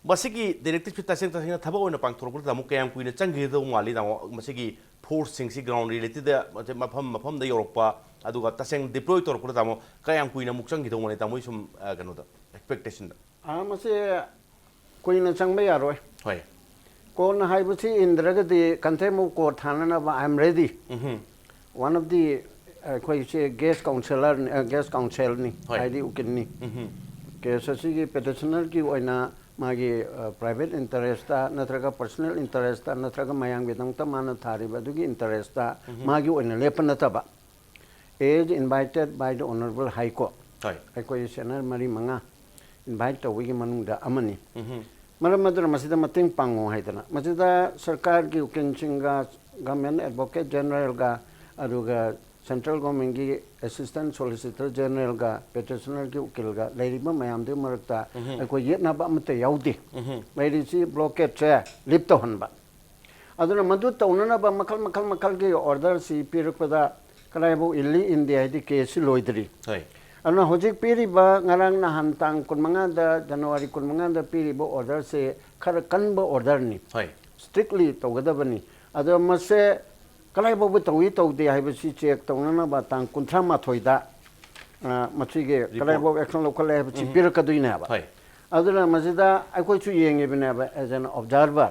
ꯃꯁꯤꯒꯤ ꯗꯤꯔꯦꯛꯇꯤꯞꯁꯤ ꯇꯁꯦꯡ ꯇꯁꯦꯡꯅ ꯊꯕꯛ ꯑꯣꯏꯅ ꯄꯥꯡꯊꯣꯔꯛꯄꯗ ꯇꯥꯃꯣ ꯀꯌꯥꯝ ꯀꯨꯏꯅ ꯆꯪꯈꯤꯒꯗꯧ ꯃꯥꯜꯂꯤ ꯇꯥꯃꯣ? ꯃꯁꯤꯒꯤ ꯐꯣꯔꯁꯁꯤꯡꯁꯤ ꯒ꯭ꯔꯥꯎꯟ ꯔꯤꯌꯦꯂꯤꯇꯤꯗ ꯃꯐꯝ ꯃꯐꯝꯗ ꯌꯧꯔꯛꯄ, ꯑꯗꯨꯒ ꯇꯁꯦꯡꯅ ꯗꯤꯄ꯭ꯂꯣꯏ ꯇꯧꯔꯛꯄꯗ ꯇꯥꯃꯣ ꯀꯌꯥꯝ ꯀꯨꯏꯅ ꯑꯃꯨꯛ ꯆꯪꯈꯤꯗꯧ ꯃꯥꯜꯂꯤ ꯇꯥꯃꯣ? ꯁꯨꯝ ꯑ, ꯀꯩꯅꯣꯗ ꯑꯦꯛꯁꯄꯦꯛꯇꯦꯁꯟꯗ꯫ ꯑꯥ, ꯃꯁꯤ ꯀꯨꯏꯅ ꯆꯪꯕ ꯌꯥꯔꯣꯏ꯫ ꯍꯣꯏ꯫ ꯀꯣꯔꯠꯅ ꯍꯥꯏꯕꯁꯤ ꯏꯟꯗ꯭ꯔꯒꯗꯤ contempt of court ꯊꯥꯅꯅꯕ I am ready꯫ Mm-hmm. One of the ꯑꯩꯈꯣꯏꯁꯦ ꯒꯦꯁ ꯀꯥꯎꯟꯁꯦꯂꯔꯅꯤ, ꯒꯦꯁ ꯀꯥꯎꯟꯁꯦꯜꯅꯤ, ꯍꯣꯏ꯫ ꯍꯥꯏꯗꯤ ꯎꯀꯤꯜꯅꯤ꯫ ꯎꯝꯍꯨꯝ꯫ ꯀꯦꯁ ꯑꯁꯤꯒꯤ ꯄꯦꯇꯤꯁꯅꯔꯒꯤ ꯑꯣꯏꯅ ꯃꯥꯒꯤ ꯄ꯭ꯔꯥꯏꯚꯦꯠ ꯏꯟꯇꯔꯦꯁꯇ ꯅꯠꯇ꯭ꯔꯒ ꯄꯔꯁꯣꯅꯦꯜ ꯏꯟꯇꯔꯦꯁꯇ ꯅꯠꯇ꯭ꯔꯒ ꯃꯌꯥꯝꯒꯤꯗꯃꯛꯇ ꯃꯥꯅ ꯊꯥꯔꯤꯕ ꯑꯗꯨꯒꯤ ꯏꯟꯇꯔꯦꯁꯇ ꯃꯥꯒꯤ ꯑꯣꯏꯅ ꯂꯦꯞꯄ ꯅꯠꯇꯕ, as invited by the Honorable High Court, ꯍꯣꯏ꯫ ꯑꯩꯈꯣꯏ ꯁꯦꯅꯔ ꯃꯔꯤ ꯃꯉꯥ ꯏꯟꯚꯥꯏꯠ ꯇꯧꯕꯒꯤ ꯃꯅꯨꯡꯗ ꯑꯃꯅꯤ꯫ ꯎꯝꯍꯨꯝ꯫ ꯃꯔꯝ ꯑꯗꯨꯅ ꯃꯁꯤꯗ ꯃꯇꯦꯡ ꯄꯥꯡꯉꯣ ꯍꯥꯏꯗꯅ, ꯃꯁꯤꯗ ꯁꯔꯀꯥꯔꯒꯤ ꯎꯀꯤꯜꯁꯤꯡꯒ, ꯒꯚꯔꯟꯃꯦꯟ ꯑꯦꯗꯚꯣꯀꯦꯠ ꯖꯦꯅꯔꯦꯜꯒ, ꯑꯗꯨꯒ ꯁꯦꯟꯇ꯭ꯔꯦꯜ ꯒꯣꯔꯃꯦꯟꯒꯤ ꯑꯦꯁꯤꯁꯇꯦꯟ ꯁꯣꯂꯤꯁꯤꯇꯔ ꯖꯦꯅꯔꯦꯜꯒ ꯄꯦꯇꯤꯁꯅꯔꯒꯤ ꯎꯀꯤꯜꯒ ꯂꯩꯔꯤꯕ ꯃꯌꯥꯝꯗꯨꯒꯤ ꯃꯔꯛꯇ ꯑꯩꯈꯣꯏ ꯌꯦꯠꯅꯕ ꯑꯃꯠꯇ ꯌꯥꯎꯗꯦ꯫ ꯎꯝꯍꯨꯝ꯫ ꯂꯩꯔꯤꯁꯤ ꯕ꯭ꯂꯣꯀꯦꯠꯁꯦ ꯂꯤꯞ ꯇꯧꯍꯟꯕ꯫ ꯑꯗꯨꯅ ꯃꯗꯨ ꯇꯧꯅꯅꯕ ꯃꯈꯜ ꯃꯈꯜ ꯃꯈꯜꯒꯤ ꯑꯣꯔꯗꯔꯁꯤ ꯄꯤꯔꯛꯄꯗ ꯀꯗꯥꯏꯐꯥꯎ ꯏꯜꯂꯤ ꯏꯟꯗꯦ ꯍꯥꯏꯗꯤ ꯀꯦꯁꯁꯤ ꯂꯣꯏꯗ꯭ꯔꯤ꯫ ꯍꯣꯏ꯫ ꯑꯗꯨꯅ ꯍꯧꯖꯤꯛ ꯄꯤꯔꯤꯕ ꯉꯔꯥꯡ ꯅꯍꯥꯟ ꯇꯥꯡ ꯀꯨꯟꯃꯉꯥꯗ, ꯖꯅꯋꯥꯔꯤ ꯀꯨꯟꯃꯉꯥꯗ ꯄꯤꯔꯤꯕ ꯑꯣꯔꯗꯔꯁꯦ ꯈꯔ ꯀꯟꯕ ꯑꯣꯔꯗꯔꯅꯤ꯫ ꯍꯣꯏ꯫ ꯁ꯭ꯇ꯭ꯔꯤꯛꯂꯤ ꯇꯧꯒꯗꯕꯅꯤ꯫ ꯑꯗꯣ ꯃꯁꯦ ꯀꯗꯥꯏ ꯐꯥꯎꯕ ꯇꯧꯏ ꯇꯧꯗꯦ ꯍꯥꯏꯕꯁꯤ ꯆꯦꯛ ꯇꯧꯅꯅꯕ ꯇꯥꯡ ꯀꯨꯟꯊ꯭ꯔꯥ ꯃꯥꯊꯣꯏꯗ, ꯑ, ꯃꯁꯤꯒꯤ ꯀꯗꯥꯏ ꯐꯥꯎꯕ ꯑꯦꯛꯁꯟ ꯂꯧꯈꯠꯂꯦ ꯍꯥꯏꯕꯁꯤ ꯄꯤꯔꯛꯀꯗꯣꯏꯅꯦꯕ꯫ ꯍꯣꯏ꯫ ꯑꯗꯨꯅ ꯃꯁꯤꯗ ꯑꯩꯈꯣꯏꯁꯨ ꯌꯦꯡꯉꯤꯕꯅꯦꯕ, as an observer꯫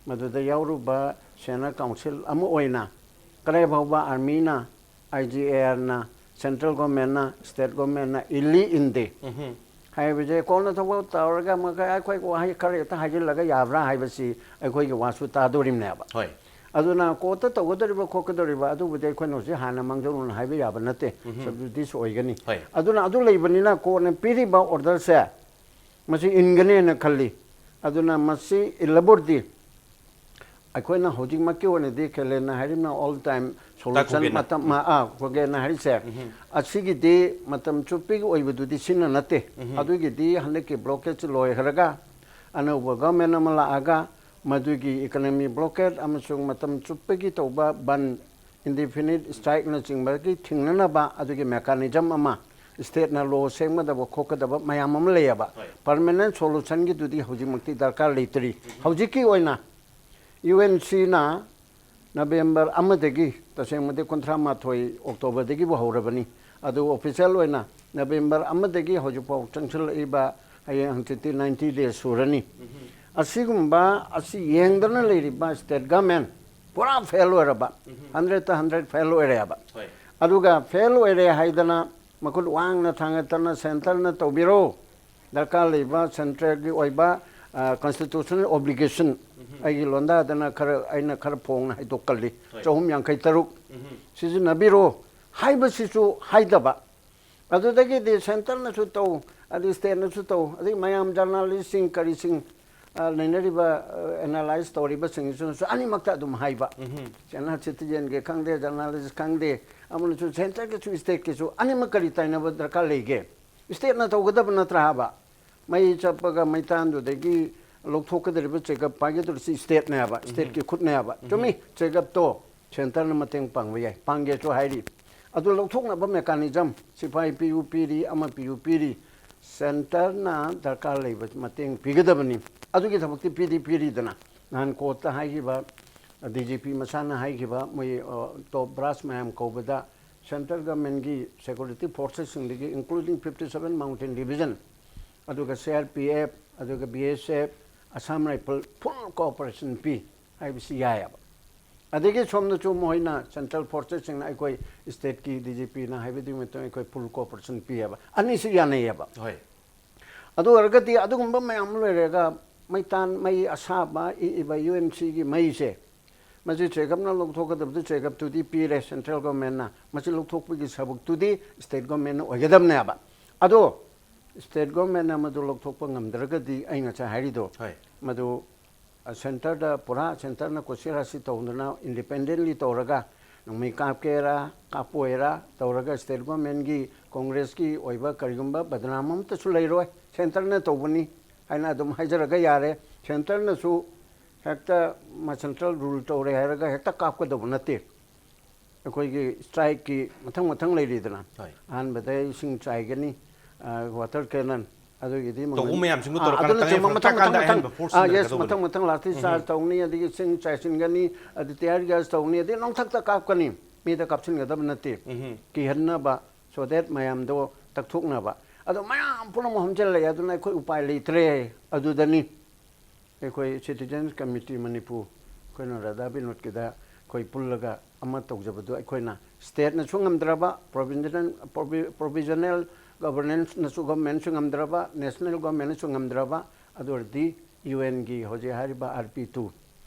ꯃꯗꯨꯗ ꯌꯥꯎꯔꯨꯕ ꯁꯦꯟꯇ꯭ꯔꯦꯜ ꯀꯥꯎꯟꯁꯤꯜ ꯑꯃ ꯑꯣꯏꯅ ꯀꯗꯥꯏ ꯐꯥꯎꯕ ꯑꯥꯔꯃꯤꯅ, ꯑꯥꯏ ꯖꯤ ꯑꯦ ꯑꯥꯔꯅ, ꯁꯦꯟꯇ꯭ꯔꯦꯜ ꯒꯣꯔꯃꯦꯟꯅ, ꯁ꯭ꯇꯦꯠ ꯒꯣꯔꯃꯦꯟꯅ ꯏꯜꯂꯤ ꯏꯟꯗꯦ ꯍꯥꯏꯕꯁꯦ ꯀꯣꯟꯅ ꯊꯕꯛ ꯇꯧꯔꯒ ꯑꯃꯨꯛꯀ ꯑꯩꯈꯣꯏ ꯋꯥꯍꯩ ꯈꯔ ꯍꯦꯛꯇ ꯍꯥꯏꯖꯤꯜꯂꯒ ꯌꯥꯕ꯭ꯔꯥ ꯍꯥꯏꯕꯁꯤ ꯑꯩꯈꯣꯏꯒꯤ ꯋꯥꯁꯨ ꯇꯥꯗꯣꯔꯤꯕꯅꯦꯕ꯫ ꯍꯣꯏ꯫ ꯑꯗꯨꯅ ꯀꯣꯔꯠꯇ ꯇꯧꯒꯗꯧꯔꯤꯕ ꯈꯣꯠꯀꯗꯧꯔꯤꯕ ꯑꯗꯨꯕꯨꯗꯤ ꯑꯩꯈꯣꯏꯅ ꯍꯧꯖꯤꯛ ꯍꯥꯟꯅ ꯃꯥꯡꯖꯧꯅꯅ ꯍꯥꯏꯕ ꯌꯥꯕ ꯅꯠꯇꯦ, ꯁꯕꯖꯨꯗꯤꯁ ꯑꯣꯏꯒꯅꯤ꯫ ꯍꯣꯏ꯫ ꯑꯗꯨꯅ ꯑꯗꯨ ꯂꯩꯕꯅꯤꯅ ꯀꯣꯔꯠꯅ ꯄꯤꯔꯤꯕ ꯑꯣꯔꯗꯔꯁꯦ ꯃꯁꯤ ꯏꯟꯒꯅꯦꯅ ꯈꯜꯂꯤ꯫ ꯑꯗꯨꯅ ꯃꯁꯤ ꯏꯜꯂꯕꯨꯗꯤ ꯑꯩꯈꯣꯏꯅ ꯍꯧꯖꯤꯛꯃꯛꯀꯤ ꯑꯣꯏꯅꯗꯤ ꯈꯦꯂꯦꯟꯅ ꯍꯥꯏꯔꯤꯕꯅ ꯑꯣꯜ ꯇꯥꯏꯝ ꯁꯣꯂꯨꯁꯟ ꯈꯣꯒꯦꯟꯅ꯫ ꯃꯇꯝ ꯑꯃ, ꯑꯥ, ꯈꯣꯒꯦꯟꯅ ꯍꯥꯏꯔꯤꯁꯦ ꯑꯁꯤꯒꯤꯗꯤ ꯃꯇꯝ ꯆꯨꯞꯄꯤꯒꯤ ꯑꯣꯏꯕꯗꯨꯗꯤ ꯁꯤꯅ ꯅꯠꯇꯦ꯫ ꯑꯗꯨꯒꯤꯗꯤ ꯍꯟꯗꯛꯀꯤ ꯕ꯭ꯂꯣꯀꯦꯠꯁꯤ ꯂꯣꯏꯈ꯭ꯔꯒ ꯑꯅꯧꯕ ꯒꯚꯔꯟꯃꯦꯟ ꯑꯃ ꯂꯥꯛꯑꯒ ꯃꯗꯨꯒꯤ ꯏꯀꯣꯅꯣꯃꯤ ꯕ꯭ꯂꯣꯀꯦꯠ ꯑꯃꯁꯨꯡ ꯃꯇꯝ ꯆꯨꯞꯄꯒꯤ ꯇꯧꯕ ꯕꯟ, ꯏꯟꯗꯤꯐꯤꯅꯤꯠ ꯁ꯭ꯇ꯭ꯔꯥꯏꯛꯅꯆꯤꯡꯕꯒꯤ ꯊꯤꯡꯅꯅꯕ ꯑꯗꯨꯒꯤ ꯃꯦꯀꯥꯅꯤꯖꯝ ꯑꯃ ꯁ꯭ꯇꯦꯠꯅ ꯂꯣ ꯁꯦꯝꯒꯗꯕ ꯈꯣꯠꯀꯗꯕ ꯃꯌꯥꯝ ꯑꯃ ꯂꯩꯌꯦꯕ꯫ ꯍꯣꯏ꯫ ꯄꯔꯃꯅꯦꯟ ꯁꯣꯂꯨꯁꯟꯒꯤꯗꯨꯗꯤ ꯍꯧꯖꯤꯛꯃꯛꯇꯤ ꯗꯔꯀꯥꯔ ꯂꯩꯇ꯭ꯔꯤ꯫ ꯍꯧꯖꯤꯛꯀꯤ ꯑꯣꯏꯅ ꯌꯨ ꯑꯦꯟ ꯁꯤꯅ ꯅꯕꯦꯝꯕꯔ ꯑꯃꯗꯒꯤ, ꯇꯁꯦꯡꯕꯗꯤ ꯀꯨꯟꯊ꯭ꯔꯥ ꯃꯥꯊꯣꯏ ꯑꯣꯛꯇꯣꯕꯔꯗꯒꯤꯕꯨ ꯍꯧꯔꯕꯅꯤ, ꯑꯗꯨ ꯑꯣꯐꯤꯁꯤꯌꯦꯜ ꯑꯣꯏꯅ ꯅꯕꯦꯝꯕꯔ ꯑꯃꯗꯒꯤ ꯍꯧꯖꯤꯛꯐꯥꯎ ꯆꯪꯁꯤꯜꯂꯛꯏꯕ ꯍꯌꯦꯡ ꯍꯪꯆꯤꯠꯇꯤ ꯅꯥꯏꯟꯇꯤ ꯗꯦꯖ ꯁꯨꯔꯅꯤ꯫ ꯑꯁꯤꯒꯨꯝꯕ ꯑꯁꯤ ꯌꯦꯡꯗꯅ ꯂꯩꯔꯤꯕ ꯁ꯭ꯇꯦꯠ ꯒꯚꯔꯟꯃꯦꯟ ꯄꯨꯔꯥ ꯐꯦꯜ ꯑꯣꯏꯔꯕ, ꯍꯟꯗ꯭ꯔꯦꯠꯇ ꯍꯟꯗ꯭ꯔꯦꯠ ꯐꯦꯜ ꯑꯣꯏꯔꯦꯕ꯫ ꯍꯣꯏ꯫ ꯑꯗꯨꯒ ꯐꯦꯜ ꯑꯣꯏꯔꯦ ꯍꯥꯏꯗꯅ ꯃꯈꯨꯠ ꯋꯥꯡꯅ ꯊꯥꯡꯒꯠꯇꯅ ꯁꯦꯟꯇꯔꯅ ꯇꯧꯕꯤꯔꯣ, ꯗꯔꯀꯥꯔ ꯂꯩꯕ ꯁꯦꯟꯇ꯭ꯔꯦꯜꯒꯤ ꯑꯣꯏꯕ ꯀꯟꯁꯇꯤꯇ꯭ꯌꯨꯁꯅꯦꯜ ꯑꯣꯕ꯭ꯂꯤꯒꯦꯁꯟ, ꯑꯩꯒꯤ ꯂꯣꯟꯗꯥꯗꯅ ꯈꯔ ꯑꯩꯅ ꯈꯔ ꯐꯣꯡꯅ ꯍꯥꯏꯗꯣꯛꯀꯜꯂꯤ꯫ ꯍꯣꯏ꯫ ꯆꯍꯨꯝ ꯌꯥꯡꯈꯩ ꯇꯔꯨꯛ ꯁꯤꯖꯤꯟꯅꯕꯤꯔꯣ ꯍꯥꯏꯕꯁꯤꯁꯨ ꯍꯥꯏꯗꯕ꯫ ꯑꯗꯨꯗꯒꯤꯗꯤ ꯁꯦꯟꯇꯔꯅꯁꯨ ꯇꯧ, ꯑꯗꯩ ꯁ꯭ꯇꯦꯠꯅꯁꯨ ꯇꯧ, ꯑꯗꯩ ꯃꯌꯥꯝ ꯖꯔꯅꯥꯂꯤꯁꯁꯤꯡ ꯀꯔꯤꯁꯤꯡ, ꯑ, ꯂꯩꯅꯔꯤꯕ, ꯑ, ꯑꯦꯅꯥꯂꯥꯏꯁ ꯇꯧꯔꯤꯕꯁꯤꯡꯁꯤꯅꯁꯨ ꯑꯅꯤꯃꯛꯇ ꯑꯗꯨꯝ ꯍꯥꯏꯕ꯫ ꯁꯦꯟꯇꯔ ꯁꯤꯇꯤꯖꯦꯟꯒꯤ ꯈꯪꯗꯦ, ꯖꯔꯅꯥꯂꯤꯁ ꯈꯪꯗꯦ, ꯑꯃꯅꯁꯨ ꯁꯦꯟꯇꯔꯒꯤꯁꯨ ꯁ꯭ꯇꯦꯠꯀꯤꯁꯨ ꯑꯅꯤꯃꯛ ꯀꯔꯤ ꯇꯥꯏꯅꯕ ꯗꯔꯀꯥꯔ ꯂꯩꯒꯦ? ꯁ꯭ꯇꯦꯠꯅ ꯇꯧꯒꯗꯕ ꯅꯠꯇ꯭ꯔꯥ ꯍꯥꯏꯕ? ꯃꯩ ꯆꯞꯄꯒ ꯃꯩꯇꯥꯟꯗꯨꯗꯒꯤ ꯂꯧꯊꯣꯛꯀꯗꯧꯔꯤꯕ ꯆꯦꯒꯞ ꯄꯥꯏꯒꯗꯧꯔꯤꯁꯤ ꯁ꯭ꯇꯦꯠꯅꯦꯕ, ꯁ꯭ꯇꯦꯠꯀꯤ ꯈꯨꯠꯅꯦꯕ꯫ ꯆꯨꯝꯃꯤ, ꯆꯦꯒꯞꯇꯣ ꯁꯦꯟꯇꯔꯅ ꯃꯇꯦꯡ ꯄꯥꯡꯕ ꯌꯥꯏ, ꯄꯥꯡꯒꯦꯁꯨ ꯍꯥꯏꯔꯤ꯫ ꯑꯗꯨ ꯂꯧꯊꯣꯛꯅꯕ ꯃꯦꯀꯥꯅꯤꯖꯝ, ꯁꯤꯐꯥꯏ ꯄꯤꯌꯨ ꯄꯤꯔꯤ, ꯑꯃ ꯄꯤꯌꯨ ꯄꯤꯔꯤ, ꯁꯦꯟꯇꯔꯅ ꯗꯔꯀꯥꯔ ꯂꯩꯕ ꯃꯇꯦꯡ ꯄꯤꯒꯗꯕꯅꯤ꯫ ꯑꯗꯨꯒꯤ ꯊꯕꯛꯇꯤ ꯄꯤꯗꯤ ꯄꯤꯔꯤꯗꯅ꯫ ꯅꯍꯥꯟ ꯀꯣꯔꯠꯇ ꯍꯥꯏꯈꯤꯕ, ꯗꯤ ꯖꯤ ꯄꯤ ꯃꯁꯥꯅ ꯍꯥꯏꯈꯤꯕ, ꯃꯣꯏ, ꯑ, ꯇꯣꯞ ꯕ꯭ꯔꯥꯁ ꯃꯌꯥꯝ ꯀꯧꯕꯗ ꯁꯦꯟꯇ꯭ꯔꯦꯜ ꯒꯚꯔꯟꯃꯦꯟꯒꯤ ꯁꯦꯀ꯭ꯌꯨꯔꯤꯇꯤ ꯐꯣꯔꯁꯦꯁꯁꯤꯡꯗꯒꯤ, including fifty seven mountain division, ꯑꯗꯨꯒ ꯁꯤ ꯑꯥꯔ ꯄꯤ ꯑꯦꯐ, ꯑꯗꯨꯒ B S F, Assam rifle full cooperation ꯄꯤ ꯍꯥꯏꯕꯁꯤ ꯌꯥꯏꯑꯕ꯫ ꯑꯗꯒꯤ ꯁꯣꯝꯗꯁꯨ ꯃꯣꯏꯅ central forcesꯁꯤꯡꯅ ꯑꯩꯈꯣꯏ stateꯀꯤ DGPꯅ ꯍꯥꯏꯕꯗꯨꯒꯤ ꯃꯇꯨꯡ ꯑꯩꯈꯣꯏ full cooperation ꯄꯤꯌꯦꯕ, ꯑꯅꯤꯁꯤ ꯌꯥꯅꯩꯌꯦꯕ꯫ ꯍꯣꯏ꯫ ꯑꯗꯨ ꯑꯣꯏꯔꯒꯗꯤ ꯑꯗꯨꯒꯨꯝꯕ ꯃꯌꯥꯝ ꯑꯃ ꯂꯩꯔꯒ ꯃꯩꯇꯥꯟ ꯃꯩ ꯑꯁꯥꯕ ꯏꯛꯏꯕ UNCꯒꯤ ꯃꯩꯁꯦ, ꯃꯁꯤ ꯆꯦꯒꯞꯅ ꯂꯧꯊꯣꯛꯀꯗꯕꯗꯨ ꯆꯦꯒꯞꯇꯨꯗꯤ ꯄꯤꯔꯦ central governmentꯅ, ꯃꯁꯤ ꯂꯧꯊꯣꯛꯄꯒꯤ ꯁꯔꯨꯛꯇꯨꯗꯤ state governmentꯅ ꯑꯣꯏꯒꯗꯕꯅꯦꯕ꯫ ꯑꯗꯣ state governmentꯅ ꯃꯗꯨ ꯂꯧꯊꯣꯛꯄ ꯉꯝꯗ꯭ꯔꯒꯗꯤ ꯑꯩ ꯉꯁꯥꯏ ꯍꯥꯏꯔꯤꯗꯣ, ꯍꯣꯏ꯫ ꯃꯗꯨ centreꯗ ꯄꯨꯔꯥ centreꯅ ꯀꯣꯁꯤꯔꯥꯁꯤ ꯇꯧꯗꯅ independently ꯇꯧꯔꯒ ꯅꯣꯡꯃꯩ ꯀꯥꯞꯀꯦꯔꯥ ꯀꯥꯞꯄꯣꯏꯔꯥ ꯇꯧꯔꯒ state governmentꯒꯤ Congressꯀꯤ ꯑꯣꯏꯕ ꯀꯔꯤꯒꯨꯝꯕ ꯕꯗꯅꯥꯝ ꯑꯃꯠꯇꯁꯨ ꯂꯩꯔꯣꯏ꯫ Centreꯅ ꯇꯧꯕꯅꯤ ꯍꯥꯏꯅ ꯑꯗꯨꯝ ꯍꯥꯏꯖꯔꯒ ꯌꯥꯔꯦ꯫ Centreꯅꯁꯨ ꯍꯦꯛꯇ ꯃꯥ central rule ꯇꯧꯔꯦ ꯍꯥꯏꯔꯒ ꯍꯦꯛꯇ ꯀꯥꯞꯀꯗꯧꯕ ꯅꯠꯇꯦ꯫ ꯑꯩꯈꯣꯏꯒꯤ strikeꯀꯤ ꯃꯊꯪ ꯃꯊꯪ ꯂꯩꯔꯤꯗꯅ, ꯍꯣꯏ꯫ ꯑꯍꯥꯟꯕꯗ ꯏꯁꯤꯡ ꯆꯥꯏꯒꯅꯤ, water cannon, ꯑꯗꯨꯒꯤꯗꯤ ꯇꯧꯕ ꯃꯌꯥꯝꯁꯤꯡꯗꯣ ꯑꯥ, ꯇꯧꯔꯀꯥꯟꯗ ꯑꯗꯨꯅ ꯇꯉꯥꯏ ꯆꯨꯝꯕ ꯐꯗ- ꯃꯊꯪ ꯃꯊꯪ ꯇꯥꯛꯀꯥꯟꯗ ꯃꯊꯪ ꯑꯍꯦꯟꯕ forceꯅ ꯑꯥ, yes, ꯂꯩꯔꯛꯀꯗꯧꯕꯅꯤ꯫ ꯃꯊꯪ ꯃꯊꯪ ꯂꯥꯁꯇꯤ charge ꯇꯧꯅꯤ, ꯑꯗꯒꯤ ꯏꯁꯤꯡ ꯆꯥꯏꯁꯤꯟꯒꯅꯤ, ꯑꯗꯨ tear gas ꯇꯧꯅꯤ, ꯑꯗꯩ ꯅꯣꯡꯊꯛꯇ ꯀꯥꯞꯀꯅꯤ꯫ ꯃꯤꯗ ꯀꯥꯞꯁꯤꯟꯒꯗꯕ ꯅꯠꯇꯦ, ꯀꯤꯍꯟꯅꯕ, so that ꯃꯌꯥꯝꯗꯣ ꯇꯛꯊꯣꯛꯅꯕ꯫ ꯑꯗꯣ ꯃꯌꯥꯝ ꯄꯨꯝꯅꯃꯛ ꯍꯣꯝꯖꯤꯜꯂꯛꯑꯦ, ꯑꯗꯨꯅ ꯑꯩꯈꯣꯏ ꯎꯄꯥꯏ ꯂꯩꯇ꯭ꯔꯦ꯫ ꯑꯗꯨꯗꯅꯤ ꯑꯩꯈꯣꯏ Citizens Committee ꯃꯅꯤꯄꯨꯔ, ꯑꯩꯈꯣꯏꯅ ꯔꯥꯙꯥ ꯕꯤꯅꯣꯗꯀꯤꯗ ꯑꯩꯈꯣꯏ ꯄꯨꯜꯂꯒ ꯑꯃ ꯇꯧꯖꯕꯗꯨ ꯑꯩꯈꯣꯏꯅ stateꯅꯁꯨ ꯉꯝꯗ꯭ꯔꯕ, provisional, provi-, provisional governanceꯅꯁꯨ, governmentꯁꯨ ꯉꯝꯗ꯭ꯔꯕ, national governmentꯅꯁꯨ ꯉꯝꯗ꯭ꯔꯕ, ꯑꯗꯨ ꯑꯣꯏꯔꯗꯤ UNꯒꯤ ꯍꯧꯖꯤꯛ ꯍꯥꯏꯔꯤꯕ RP two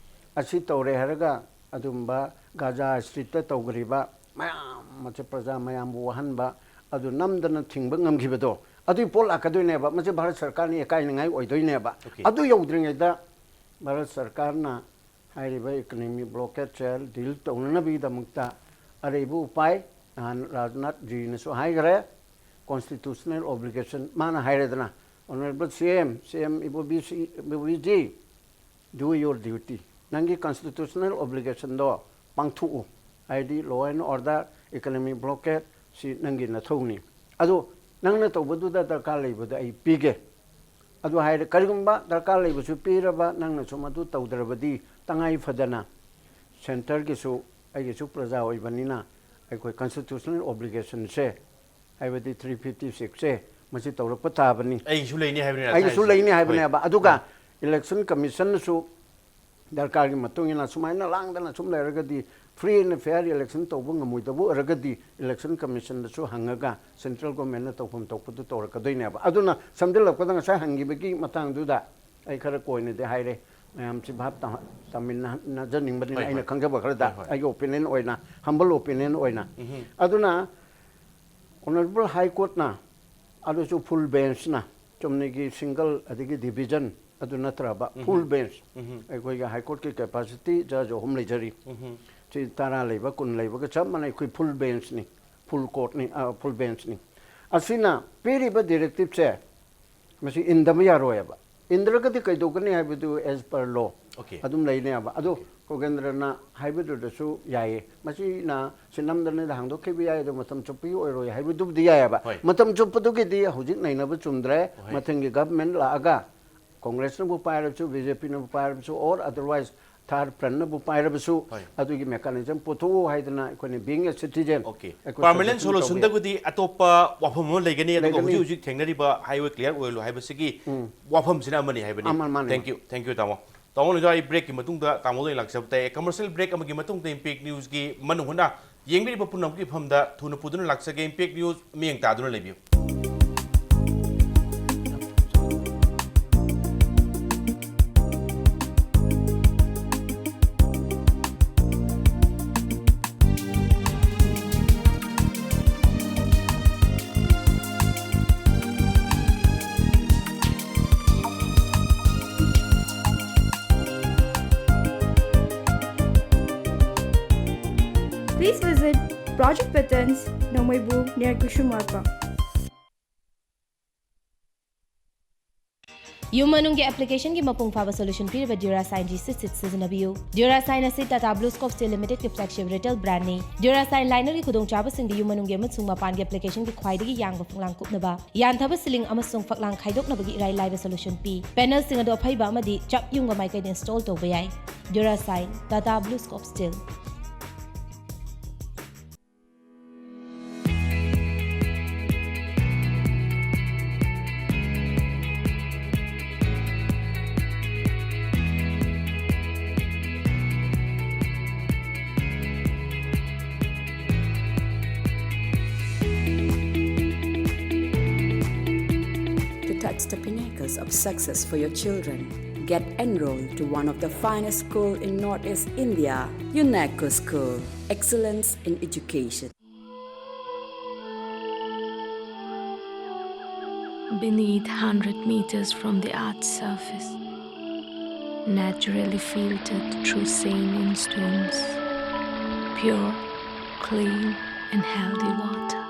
ꯑꯁꯤ ꯇꯧꯔꯦ ꯍꯥꯏꯔꯒ ꯑꯗꯨꯝꯕ ꯒꯥꯖꯥ ꯁ꯭ꯇ꯭ꯔꯤꯞꯇ ꯇꯧꯈ꯭ꯔꯤꯕ ꯃꯌꯥꯝ ꯑꯃꯁꯦ ꯄ꯭ꯔꯖꯥ ꯃꯌꯥꯝꯕꯨ ꯋꯥꯍꯟꯕ ꯑꯗꯨ ꯅꯝꯗꯅ ꯊꯤꯡꯕ ꯉꯝꯈꯤꯕꯗꯣ ꯑꯗꯨꯒꯤ ꯄꯣꯠ ꯂꯥꯛꯀꯗꯣꯏꯅꯦꯕ꯫ ꯃꯁꯤ ꯚꯥꯔꯠ ꯁꯔꯀꯥꯔꯅ ꯏꯀꯥꯏꯅꯤꯡꯉꯥꯏ ꯑꯣꯏꯗꯣꯏꯅꯦꯕ꯫ Okay. ꯑꯗꯨ ꯌꯧꯗ꯭ꯔꯤꯉꯩꯗ ꯚꯥꯔꯠ ꯁꯔꯀꯥꯔꯅ ꯍꯥꯏꯔꯤꯕ economic blockadeꯁꯦ deal ꯇꯧꯅꯅꯕꯒꯤꯗꯃꯛꯇ ꯑꯔꯩꯕ ꯎꯄꯥꯏ ꯅꯍꯥꯟ ꯔꯥꯖꯅꯥꯊ ꯖꯤꯅꯁꯨ ꯍꯥꯏꯈ꯭ꯔꯦ, constitutional obligation ꯃꯥꯅ ꯍꯥꯏꯔꯦꯗꯅ, Honourable CM, CM ꯏꯕꯣꯕꯤ ꯁꯤ-, ꯏꯕꯣꯕꯤꯖꯤ, do your duty, ꯅꯪꯒꯤ constitutional obligationꯗꯣ ꯄꯥꯡꯊꯣꯛꯎ, ꯍꯥꯏꯗꯤ law and order, economic blockade ꯁꯤ ꯅꯪꯒꯤ ꯅꯊꯧꯅꯤ꯫ ꯑꯗꯣ ꯅꯪꯅ ꯇꯧꯕꯗꯨꯗ ꯗꯔꯀꯥꯔ ꯂꯩꯕꯗꯣ ꯑꯩ ꯄꯤꯒꯦ꯫ ꯑꯗꯨ ꯍꯥꯏꯔꯦ, ꯀꯔꯤꯒꯨꯝꯕ ꯗꯔꯀꯥꯔ ꯂꯩꯕꯁꯨ ꯄꯤꯔꯕ ꯅꯪꯅꯁꯨ ꯃꯗꯨ ꯇꯧꯗ꯭ꯔꯕꯗꯤ ꯇꯉꯥꯏ ꯐꯗꯅ centreꯒꯤꯁꯨ ꯑꯩꯒꯤꯁꯨ ꯄ꯭ꯔꯖꯥ ꯑꯣꯏꯕꯅꯤꯅ ꯑꯩꯈꯣꯏ constitutional obligationꯁꯦ ꯍꯥꯏꯕꯗꯤ three fifty sixꯁꯦ ꯃꯁꯤ ꯇꯧꯔꯛꯄ ꯇꯥꯕꯅꯤ꯫ ꯑꯩꯒꯤꯁꯨ ꯂꯩꯅꯤ ꯍꯥꯏꯕꯅꯤ ꯑꯩꯒꯤꯁꯨ ꯂꯩꯅꯤ ꯍꯥꯏꯕꯅꯦꯕ꯫ ꯍꯣꯏ꯫ ꯑꯗꯨꯒ election commissionꯅꯁꯨ ꯗꯔꯀꯥꯔꯒꯤ ꯃꯇꯨꯡ ꯏꯟꯅ ꯁꯨꯃꯥꯏꯅ ꯂꯥꯡꯗꯅ ꯁꯨꯝ ꯂꯩꯔꯒꯗꯤ, free and fair election ꯇꯧꯕ ꯉꯝꯃꯣꯏꯗꯕ ꯑꯣꯏꯔꯒꯗꯤ, election commissionꯗꯁꯨ ꯍꯪꯉꯒ central governmentꯅ ꯇꯧꯐꯝ ꯊꯣꯛꯄꯗꯨ ꯇꯧꯔꯛꯀꯗꯣꯏꯅꯦꯕ꯫ ꯑꯗꯨꯅ ꯁꯝꯖꯤꯜꯂꯛꯄꯗ, ꯉꯁꯥꯏ ꯍꯪꯈꯤꯕꯒꯤ ꯃꯇꯥꯡꯗꯨꯗ ꯑꯩ ꯈꯔ ꯀꯣꯏꯅꯗꯤ ꯍꯥꯏꯔꯦ, ꯃꯌꯥꯝꯁꯤ ꯚꯥꯞ ꯇꯥ-, ꯇꯥꯃꯤꯟꯅꯖꯅꯤꯡꯕꯅꯤꯅ, ꯍꯣꯏ, ꯑꯩꯅ ꯍꯣꯏ꯫ ꯈꯪꯖꯕ ꯈꯔꯗ, ꯍꯣꯏ, ꯍꯣꯏ꯫ ꯑꯩꯒꯤ opinion ꯑꯣꯏꯅ, humble opinion ꯑꯣꯏꯅ꯫ ꯎꯝꯍꯨꯝ꯫ ꯑꯗꯨꯅ Honourable High Courtꯅ, ꯑꯗꯨꯁꯨ full benchꯅ, ꯆꯨꯝꯅꯒꯤ single ꯑꯗꯒꯤ division ꯑꯗꯨ ꯅꯠꯇ꯭ꯔꯕ, ꯎꯝꯍꯨꯝ꯫ Full bench, ꯎꯝꯍꯨꯝ꯫ ꯑꯩꯈꯣꯏꯒꯤ High Courtꯀꯤ capacity judge ꯑꯍꯨꯝ ꯂꯩꯖꯔꯤ꯫ ꯎꯝꯍꯨꯝ꯫ ꯁꯤ ꯇꯔꯥ ꯂꯩꯕ, ꯀꯨꯟ ꯂꯩꯕꯒ ꯆꯞ ꯃꯥꯟꯅꯩ꯫ ꯑꯩꯈꯣꯏ full benchꯅꯤ, full courtꯅꯤ, ꯑ, full benchꯅꯤ꯫ ꯑꯁꯤꯅ ꯄꯤꯔꯤꯕ directiveꯁꯦ ꯃꯁꯤ ꯏꯟꯗꯕ ꯌꯥꯔꯣꯏꯕ꯫ ꯏꯟꯗ꯭ꯔꯒꯗꯤ ꯀꯩꯗꯧꯒꯅꯤ ꯍꯥꯏꯕꯗꯨ as per law Okay. ꯑꯗꯨꯝ ꯂꯩꯅꯦꯕ꯫ ꯑꯗꯣ Okay. ꯈꯣꯒꯦꯟꯗ꯭ꯔꯅ ꯍꯥꯏꯕꯗꯨꯗꯁꯨ ꯌꯥꯏꯌꯦ, ꯃꯁꯤꯅ ꯁꯤ ꯅꯝꯗꯅ ꯍꯥꯡꯗꯣꯛꯈꯤꯕ ꯌꯥꯏ, ꯑꯗꯣ ꯃꯇꯝ ꯆꯨꯞꯄꯒꯤ ꯑꯣꯏꯔꯣꯏ ꯍꯥꯏꯕꯗꯨꯕꯨꯗꯤ ꯌꯥꯏꯌꯦꯕ꯫ ꯍꯣꯏ꯫ ꯃꯇꯝ ꯆꯨꯞꯄꯗꯨꯒꯤꯗꯤ ꯍꯧꯖꯤꯛ ꯅꯩꯅꯕ ꯆꯨꯝꯗ꯭ꯔꯦ꯫ ꯍꯣꯏ꯫ ꯃꯊꯪꯒꯤ government ꯂꯥꯛꯑꯒ, Congressꯅꯕꯨ ꯄꯥꯏꯔꯕꯁꯨ, BJPꯅꯕꯨ ꯄꯥꯏꯔꯕꯁꯨ, or otherwise third frontꯅꯕꯨ ꯄꯥꯏꯔꯕꯁꯨ, ꯍꯣꯏ꯫ ꯑꯗꯨꯒꯤ mechanism ꯄꯨꯊꯣꯛꯎ ꯍꯥꯏꯗꯅ ꯑꯩꯈꯣꯏꯅ being a citizen Okay. ꯑꯩꯈꯣꯏ Permanent suggestion ꯇꯧꯕ ꯌꯥꯏ꯫ Solutionꯗꯕꯨꯗꯤ ꯑꯇꯣꯞꯄ ꯋꯥꯐꯝ ꯑꯃ ꯂꯩꯒꯅꯤ, ꯑꯗꯨꯒ ꯂꯩꯒꯅꯤ꯫ ꯍꯧꯖꯤꯛ ꯍꯧꯖꯤꯛ ꯊꯦꯡꯅꯔꯤꯕ highway clear ꯑꯣꯏꯍꯜꯂꯨ ꯍꯥꯏꯕꯁꯤꯒꯤ ꯎꯝ꯫ ꯋꯥꯐꯝꯁꯤꯅ ꯑꯃꯅꯤ ꯍꯥꯏꯕꯅꯤ꯫ ꯑꯃ, ꯃꯥꯅꯤ, Thank ꯃꯥꯅꯤ꯫ You, thank you, ꯇꯥꯃꯣ꯫ ꯇꯥꯃꯣ ꯂꯤꯟꯖꯥꯎ, ꯑꯩ breakꯀꯤ ꯃꯇꯨꯡꯗ ꯇꯥꯃꯣꯗ ꯑꯩ ꯂꯥꯛꯆꯕ ꯇꯥꯏ꯫ Commercial break ꯑꯃꯒꯤ ꯃꯇꯨꯡꯗ Impact Newsꯀꯤ ꯃꯅꯨꯡ ꯍꯨꯠꯅ ꯌꯦꯡꯕꯤꯔꯤꯕ ꯄꯨꯝꯅꯃꯛꯀꯤ ꯏꯐꯝꯗ ꯊꯨꯅ ꯄꯨꯗꯨꯅ ꯂꯥꯛꯆꯒꯦ꯫ Impact News ꯃꯤꯠꯌꯦꯡ ꯇꯥꯗꯨꯅ ꯂꯩꯕꯤꯌꯨ꯫ Please visit Project Patterns, Nongmeibu, near Kushumarpa. ꯌꯨꯝ ꯃꯅꯨꯡꯒꯤ applicationꯒꯤ ꯃꯄꯨꯡ ꯐꯥꯕ solution ꯄꯤꯔꯤꯕ Durasine G C Sit ꯁꯤꯖꯤꯟꯅꯕꯤꯌꯨ꯫ Durasine ꯑꯁꯤ Tata BlueScope Steel Limitedꯀꯤ flagship retail brandꯅꯤ꯫ Durasine linerꯒꯤ ꯈꯨꯗꯣꯡꯆꯥꯕꯁꯤꯡꯗꯤ ꯌꯨꯝ ꯃꯅꯨꯡꯒꯤ ꯑꯃꯁꯨꯡ ꯃꯄꯥꯟꯒꯤ applicationꯒꯤ ꯈ꯭ꯋꯥꯏꯗꯒꯤ ꯌꯥꯡꯕ ꯐꯛꯂꯥꯡ ꯀꯨꯞꯅꯕ, ꯌꯥꯟꯊꯕ ceiling ꯑꯃꯁꯨꯡ ꯐꯛꯂꯥꯡ ꯈꯥꯏꯗꯣꯛꯅꯕꯒꯤ ꯏꯔꯥꯏ ꯂꯥꯏꯕ solution ꯄꯤ꯫ Panelꯁꯤꯡ ꯑꯗꯨ ꯑꯐꯩꯕ ꯑꯃꯗꯤ ꯆꯞ ꯌꯨꯡꯕ ꯃꯥꯏꯀꯩꯗ install ꯇꯧꯕ ꯌꯥꯏ꯫ Durasine, Tata BlueScope Steel꯫ the pinnacles of success for your children. Get enrolled to one of the finest school in Northeast India, UNESCO School. Excellence in education. Beneath, hundred meters from the earth's surface, naturally filtered through saline stones, pure, clean, and healthy water.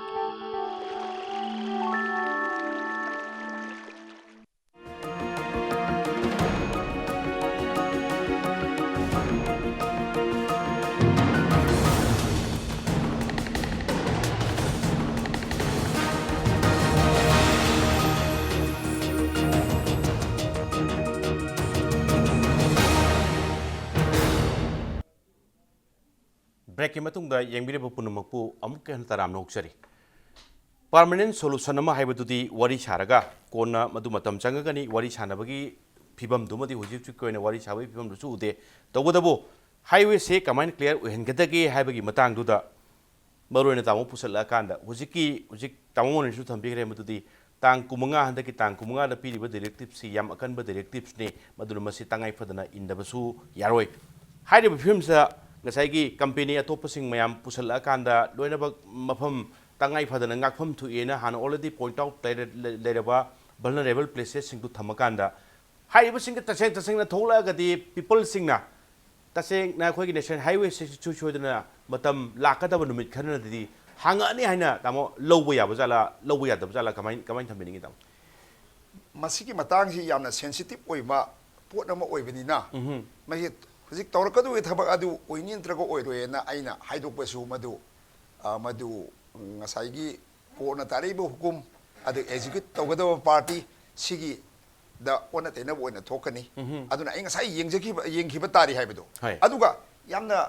Breakꯀꯤ ꯃꯇꯨꯡꯗ ꯌꯦꯡꯕꯤꯔꯤꯕ ꯄꯨꯝꯅꯃꯛꯄꯨ ꯑꯃꯨꯛꯀ ꯍꯟꯅ ꯇꯔꯥꯝꯅ ꯑꯣꯛꯆꯔꯤ꯫ Permanent solution ꯑꯃ ꯍꯥꯏꯕꯗꯨꯗꯤ ꯋꯥꯔꯤ ꯁꯥꯔꯒ ꯀꯣꯟꯅ ꯃꯗꯨ ꯃꯇꯝ ꯆꯪꯉꯒꯅꯤ꯫ ꯋꯥꯔꯤ ꯁꯥꯟꯅꯕꯒꯤ ꯐꯤꯕꯝꯗꯨꯃꯗꯤ ꯍꯧꯖꯤꯛ ꯍꯧꯖꯤꯛꯀꯤ ꯑꯣꯏꯅ ꯋꯥꯔꯤ ꯁꯥꯕꯒꯤ ꯐꯤꯕꯝꯗꯨꯁꯨ ꯎꯗꯦ꯫ ꯇꯧꯕꯇꯕꯨ highwayꯁꯦ ꯀꯃꯥꯏꯅ clear ꯑꯣꯏꯍꯟꯒꯗꯒꯦ ꯍꯥꯏꯕꯒꯤ ꯃꯇꯥꯡꯗꯨꯗ ꯃꯔꯨꯑꯣꯏꯅ ꯇꯥꯃꯣ ꯄꯨꯁꯜꯂꯛꯑꯀꯥꯟꯗ ꯍꯧꯖꯤꯛꯀꯤ, ꯍꯧꯖꯤꯛ ꯇꯥꯃꯣ ꯃꯣꯍꯟꯁꯨ ꯊꯝꯕꯤꯈ꯭ꯔꯦ, ꯃꯗꯨꯗꯤ ꯇꯥꯡ ꯀꯨꯟꯃꯉꯥ, ꯍꯟꯗꯛꯀꯤ ꯇꯥꯡ ꯀꯨꯟꯃꯉꯥꯗ ꯄꯤꯔꯤꯕ directiveꯁꯤ ꯌꯥꯝ ꯑꯀꯟꯕ directiveꯅꯤ, ꯃꯗꯨꯅ ꯃꯁꯤ ꯇꯉꯥꯏ ꯐꯗꯅ ꯏꯟꯗꯕꯁꯨ ꯌꯥꯔꯣꯏ꯫ ꯍꯥꯏꯔꯤꯕ ꯐꯤꯕꯝꯁꯤꯗ ꯉꯁꯥꯏꯒꯤ company ꯑꯇꯣꯞꯄꯁꯤꯡ ꯃꯌꯥꯝ ꯄꯨꯁꯜꯂꯛꯑꯀꯥꯟꯗ ꯂꯣꯏꯅꯃꯛ ꯃꯐꯝ ꯇꯉꯥꯏ ꯐꯗꯅ ꯉꯥꯛꯐꯝ ꯊꯣꯛꯑꯦꯅ ꯍꯥꯟꯅ already point out ꯂꯩꯔ-, ꯂꯩꯔꯕ vulnerable placesꯁꯤꯡꯗꯨ ꯊꯝꯃꯀꯥꯟꯗ ꯍꯥꯏꯔꯤꯕꯁꯤꯡꯒ ꯇꯁꯦꯡ ꯇꯁꯦꯡꯅ ꯊꯣꯛꯂꯛꯑꯒꯗꯤ peopleꯁꯤꯡꯅ ꯇꯁꯦꯡꯅ ꯑꯩꯈꯣꯏꯒꯤ national highwayꯁꯤ ꯁꯨꯡꯁꯣꯏ ꯁꯣꯏꯗꯅ ꯃꯇꯝ ꯂꯥꯛꯀꯗꯕ ꯅꯨꯃꯤꯠ ꯈꯔꯅꯗꯤ ꯍꯥꯡꯉꯛꯑꯅꯤ ꯍꯥꯏꯅ ꯇꯥꯃꯣ ꯂꯧꯕ ꯌꯥꯕ ꯖꯥꯠꯂꯥ, ꯂꯧꯕ ꯌꯥꯗꯕ ꯖꯥꯠꯂꯥ, ꯀꯃꯥꯏ-, ꯀꯃꯥꯏꯅ ꯊꯝꯕꯤꯅꯤꯡꯉꯤ ꯇꯥꯃꯣ? ꯃꯁꯤꯒꯤ ꯃꯇꯥꯡꯁꯤ ꯌꯥꯝꯅ sensitive ꯑꯣꯏꯕ ꯄꯣꯠ ꯑꯃ ꯑꯣꯏꯕꯅꯤꯅ, ꯎꯝꯍꯨꯝ꯫ ꯃꯁꯤ ꯍꯧꯖꯤꯛ ꯇꯧꯔꯛꯀꯗꯧꯔꯤꯕ ꯊꯕꯛ ꯑꯗꯨ ꯑꯣꯏꯅꯤ ꯅꯠꯇ꯭ꯔꯒ ꯑꯣꯏꯔꯣꯏꯅ ꯑꯩꯅ ꯍꯥꯏꯗꯣꯛꯄꯁꯨ ꯃꯗꯨ, ꯑ, ꯃꯗꯨ ꯉꯁꯥꯏꯒꯤ ꯀꯣꯔꯠꯅ ꯇꯥꯔꯛꯏꯕ ꯍꯨꯀꯨꯝ ꯑꯗꯨ execute ꯇꯧꯒꯗꯕ party ꯁꯤꯒꯤꯗ ꯑꯣꯟꯅ ꯇꯩꯅꯕ ꯑꯣꯏꯅ ꯊꯣꯛꯀꯅꯤ꯫ ꯎꯝꯍꯨꯝ꯫ ꯑꯗꯨꯅ ꯑꯩ ꯉꯁꯥꯏ ꯌꯦꯡꯖꯈꯤꯕ, ꯌꯦꯡꯈꯤꯕ ꯇꯥꯔꯤ ꯍꯥꯏꯕꯗꯣ꯫ ꯍꯣꯏ꯫ ꯑꯗꯨꯒ ꯌꯥꯝꯅ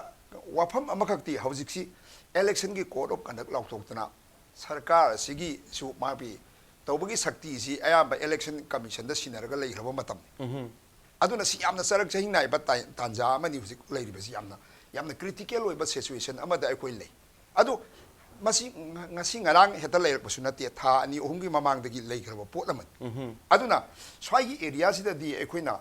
ꯋꯥꯐꯝ ꯑꯃꯈꯛꯇꯤ ꯍꯧꯖꯤꯛꯁꯤ electionꯒꯤ code of conduct ꯂꯥꯎꯊꯣꯛꯇꯅ ꯁꯔꯀꯥꯔ ꯑꯁꯤꯒꯤꯁꯨ ꯃꯥꯒꯤ ꯇꯧꯕꯒꯤ ꯁꯛꯇꯤꯁꯤ ꯑꯌꯥꯝꯕ election commissionꯗ ꯁꯤꯟꯅꯔꯒ ꯂꯩꯈ꯭ꯔꯕ ꯃꯇꯝꯅꯤ꯫ ꯎꯝꯍꯨꯝ꯫ ꯑꯗꯨꯅ ꯁꯤ ꯌꯥꯝꯅ ꯆꯔꯛ ꯆꯍꯤꯡ ꯅꯥꯏꯕ ꯇꯥꯏ-, ꯇꯥꯟꯖꯥ ꯑꯃꯅꯤ ꯍꯧꯖꯤꯛ ꯂꯩꯔꯤꯕꯁꯤ꯫ ꯌꯥꯝꯅ, ꯌꯥꯝꯅ critical ꯑꯣꯏꯕ situation ꯑꯃꯗ ꯑꯩꯈꯣꯏ ꯂꯩ꯫ ꯑꯗꯨ ꯃꯁꯤ ꯉ- ꯉꯁꯤ ꯉꯔꯥꯡ ꯍꯦꯛꯇ ꯂꯩꯔꯛꯄꯁꯨ ꯅꯠꯇꯦ, ꯊꯥ ꯑꯅꯤ ꯑꯍꯨꯝꯒꯤ ꯃꯃꯥꯡꯗꯒꯤ ꯂꯩꯈ꯭ꯔꯕ ꯄꯣꯠ ꯑꯃꯅꯤ꯫ ꯑꯗꯨꯅ ꯁ꯭ꯋꯥꯏꯒꯤ ꯑꯦꯔꯤꯌꯥꯁꯤꯗꯗꯤ ꯑꯩꯈꯣꯏꯅ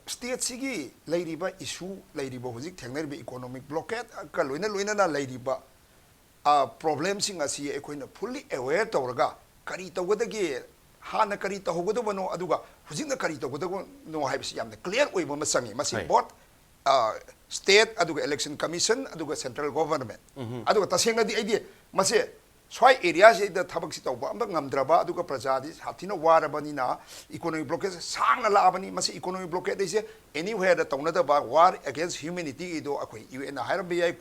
ꯁ꯭ꯇꯦꯠꯁꯤꯒꯤ ꯂꯩꯔꯤꯕ ꯏꯁꯨ, ꯂꯩꯔꯤꯕ ꯍꯧꯖꯤꯛ ꯊꯦꯡꯅꯔꯤꯕ ꯏꯀꯣꯅꯣꯃꯤꯛ ꯕ꯭ꯂꯣꯀꯦꯠꯀ ꯂꯣꯏꯅ ꯂꯣꯏꯅꯅ ꯂꯩꯔꯤꯕ ꯄ꯭ꯔꯣꯕ꯭ꯂꯦꯝꯁꯤꯡ ꯑꯁꯤ ꯑꯩꯈꯣꯏꯅ ꯐꯨꯜꯂꯤ ꯑꯦꯋꯦꯌꯔ ꯇꯧꯔꯒ ꯀꯔꯤ ꯇꯧꯒꯗꯒꯦ, ꯍꯥꯟꯅ ꯀꯔꯤ ꯇꯧꯍꯧꯒꯗꯕꯅꯣ ꯑꯗꯨꯒ ꯍꯧꯖꯤꯛꯅ ꯀꯔꯤ ꯇꯧꯒꯗꯕꯅꯣ ꯍꯥꯏꯕꯁꯤ ꯌꯥꯝꯅ ꯀ꯭ꯂꯤꯌꯥꯔ ꯑꯣꯏꯕ ꯑꯃ ꯆꯪꯉꯤ꯫ ꯃꯁꯤ ꯕꯣꯠ ꯁ꯭ꯇꯦꯠ, ꯑꯗꯨꯒ ꯏꯂꯦꯛꯁꯟ ꯀꯃꯤꯁꯟ, ꯑꯗꯨꯒ ꯁꯦꯟꯇ꯭ꯔꯦꯜ ꯒꯣꯚꯔꯟꯃꯦꯟꯠ, ꯑꯗꯨꯒ ꯇꯁꯦꯡꯅꯗꯤ ꯑꯩꯗꯤ ꯃꯁꯤ ꯁ꯭ꯋꯥꯏ ꯑꯦꯔꯤꯌꯥꯁꯤꯗ ꯊꯕꯛꯁꯤ ꯇꯧꯕ ꯑꯝꯇ ꯉꯝꯗ꯭ꯔꯕ, ꯑꯗꯨꯒ ꯄ꯭ꯔꯖꯥꯗꯤ ꯁꯥꯊꯤꯅ ꯋꯥꯔꯕꯅꯤꯅ ꯏꯀꯣꯅꯣꯃꯤꯛ ꯕ꯭ꯂꯣꯀꯦꯠꯁꯦ ꯁꯥꯡꯅ ꯂꯥꯛꯑꯕꯅꯤ꯫ ꯃꯁꯤ ꯏꯀꯣꯅꯣꯃꯤꯛ ꯕ꯭ꯂꯣꯀꯦꯠ ꯍꯥꯏꯁꯦ ꯑꯦꯅꯤꯋꯦꯌꯔꯗ ꯇꯧꯅꯗꯕ ꯋꯥꯔ ꯑꯦꯒꯦꯟꯁ ꯍ꯭ꯌꯨꯃꯦꯅꯤꯇꯤꯒꯤꯗꯣ ꯑꯩꯈꯣꯏ ꯌꯨ ꯑꯦꯟꯅ ꯍꯥꯏꯔꯝꯕ ꯌꯥꯏ,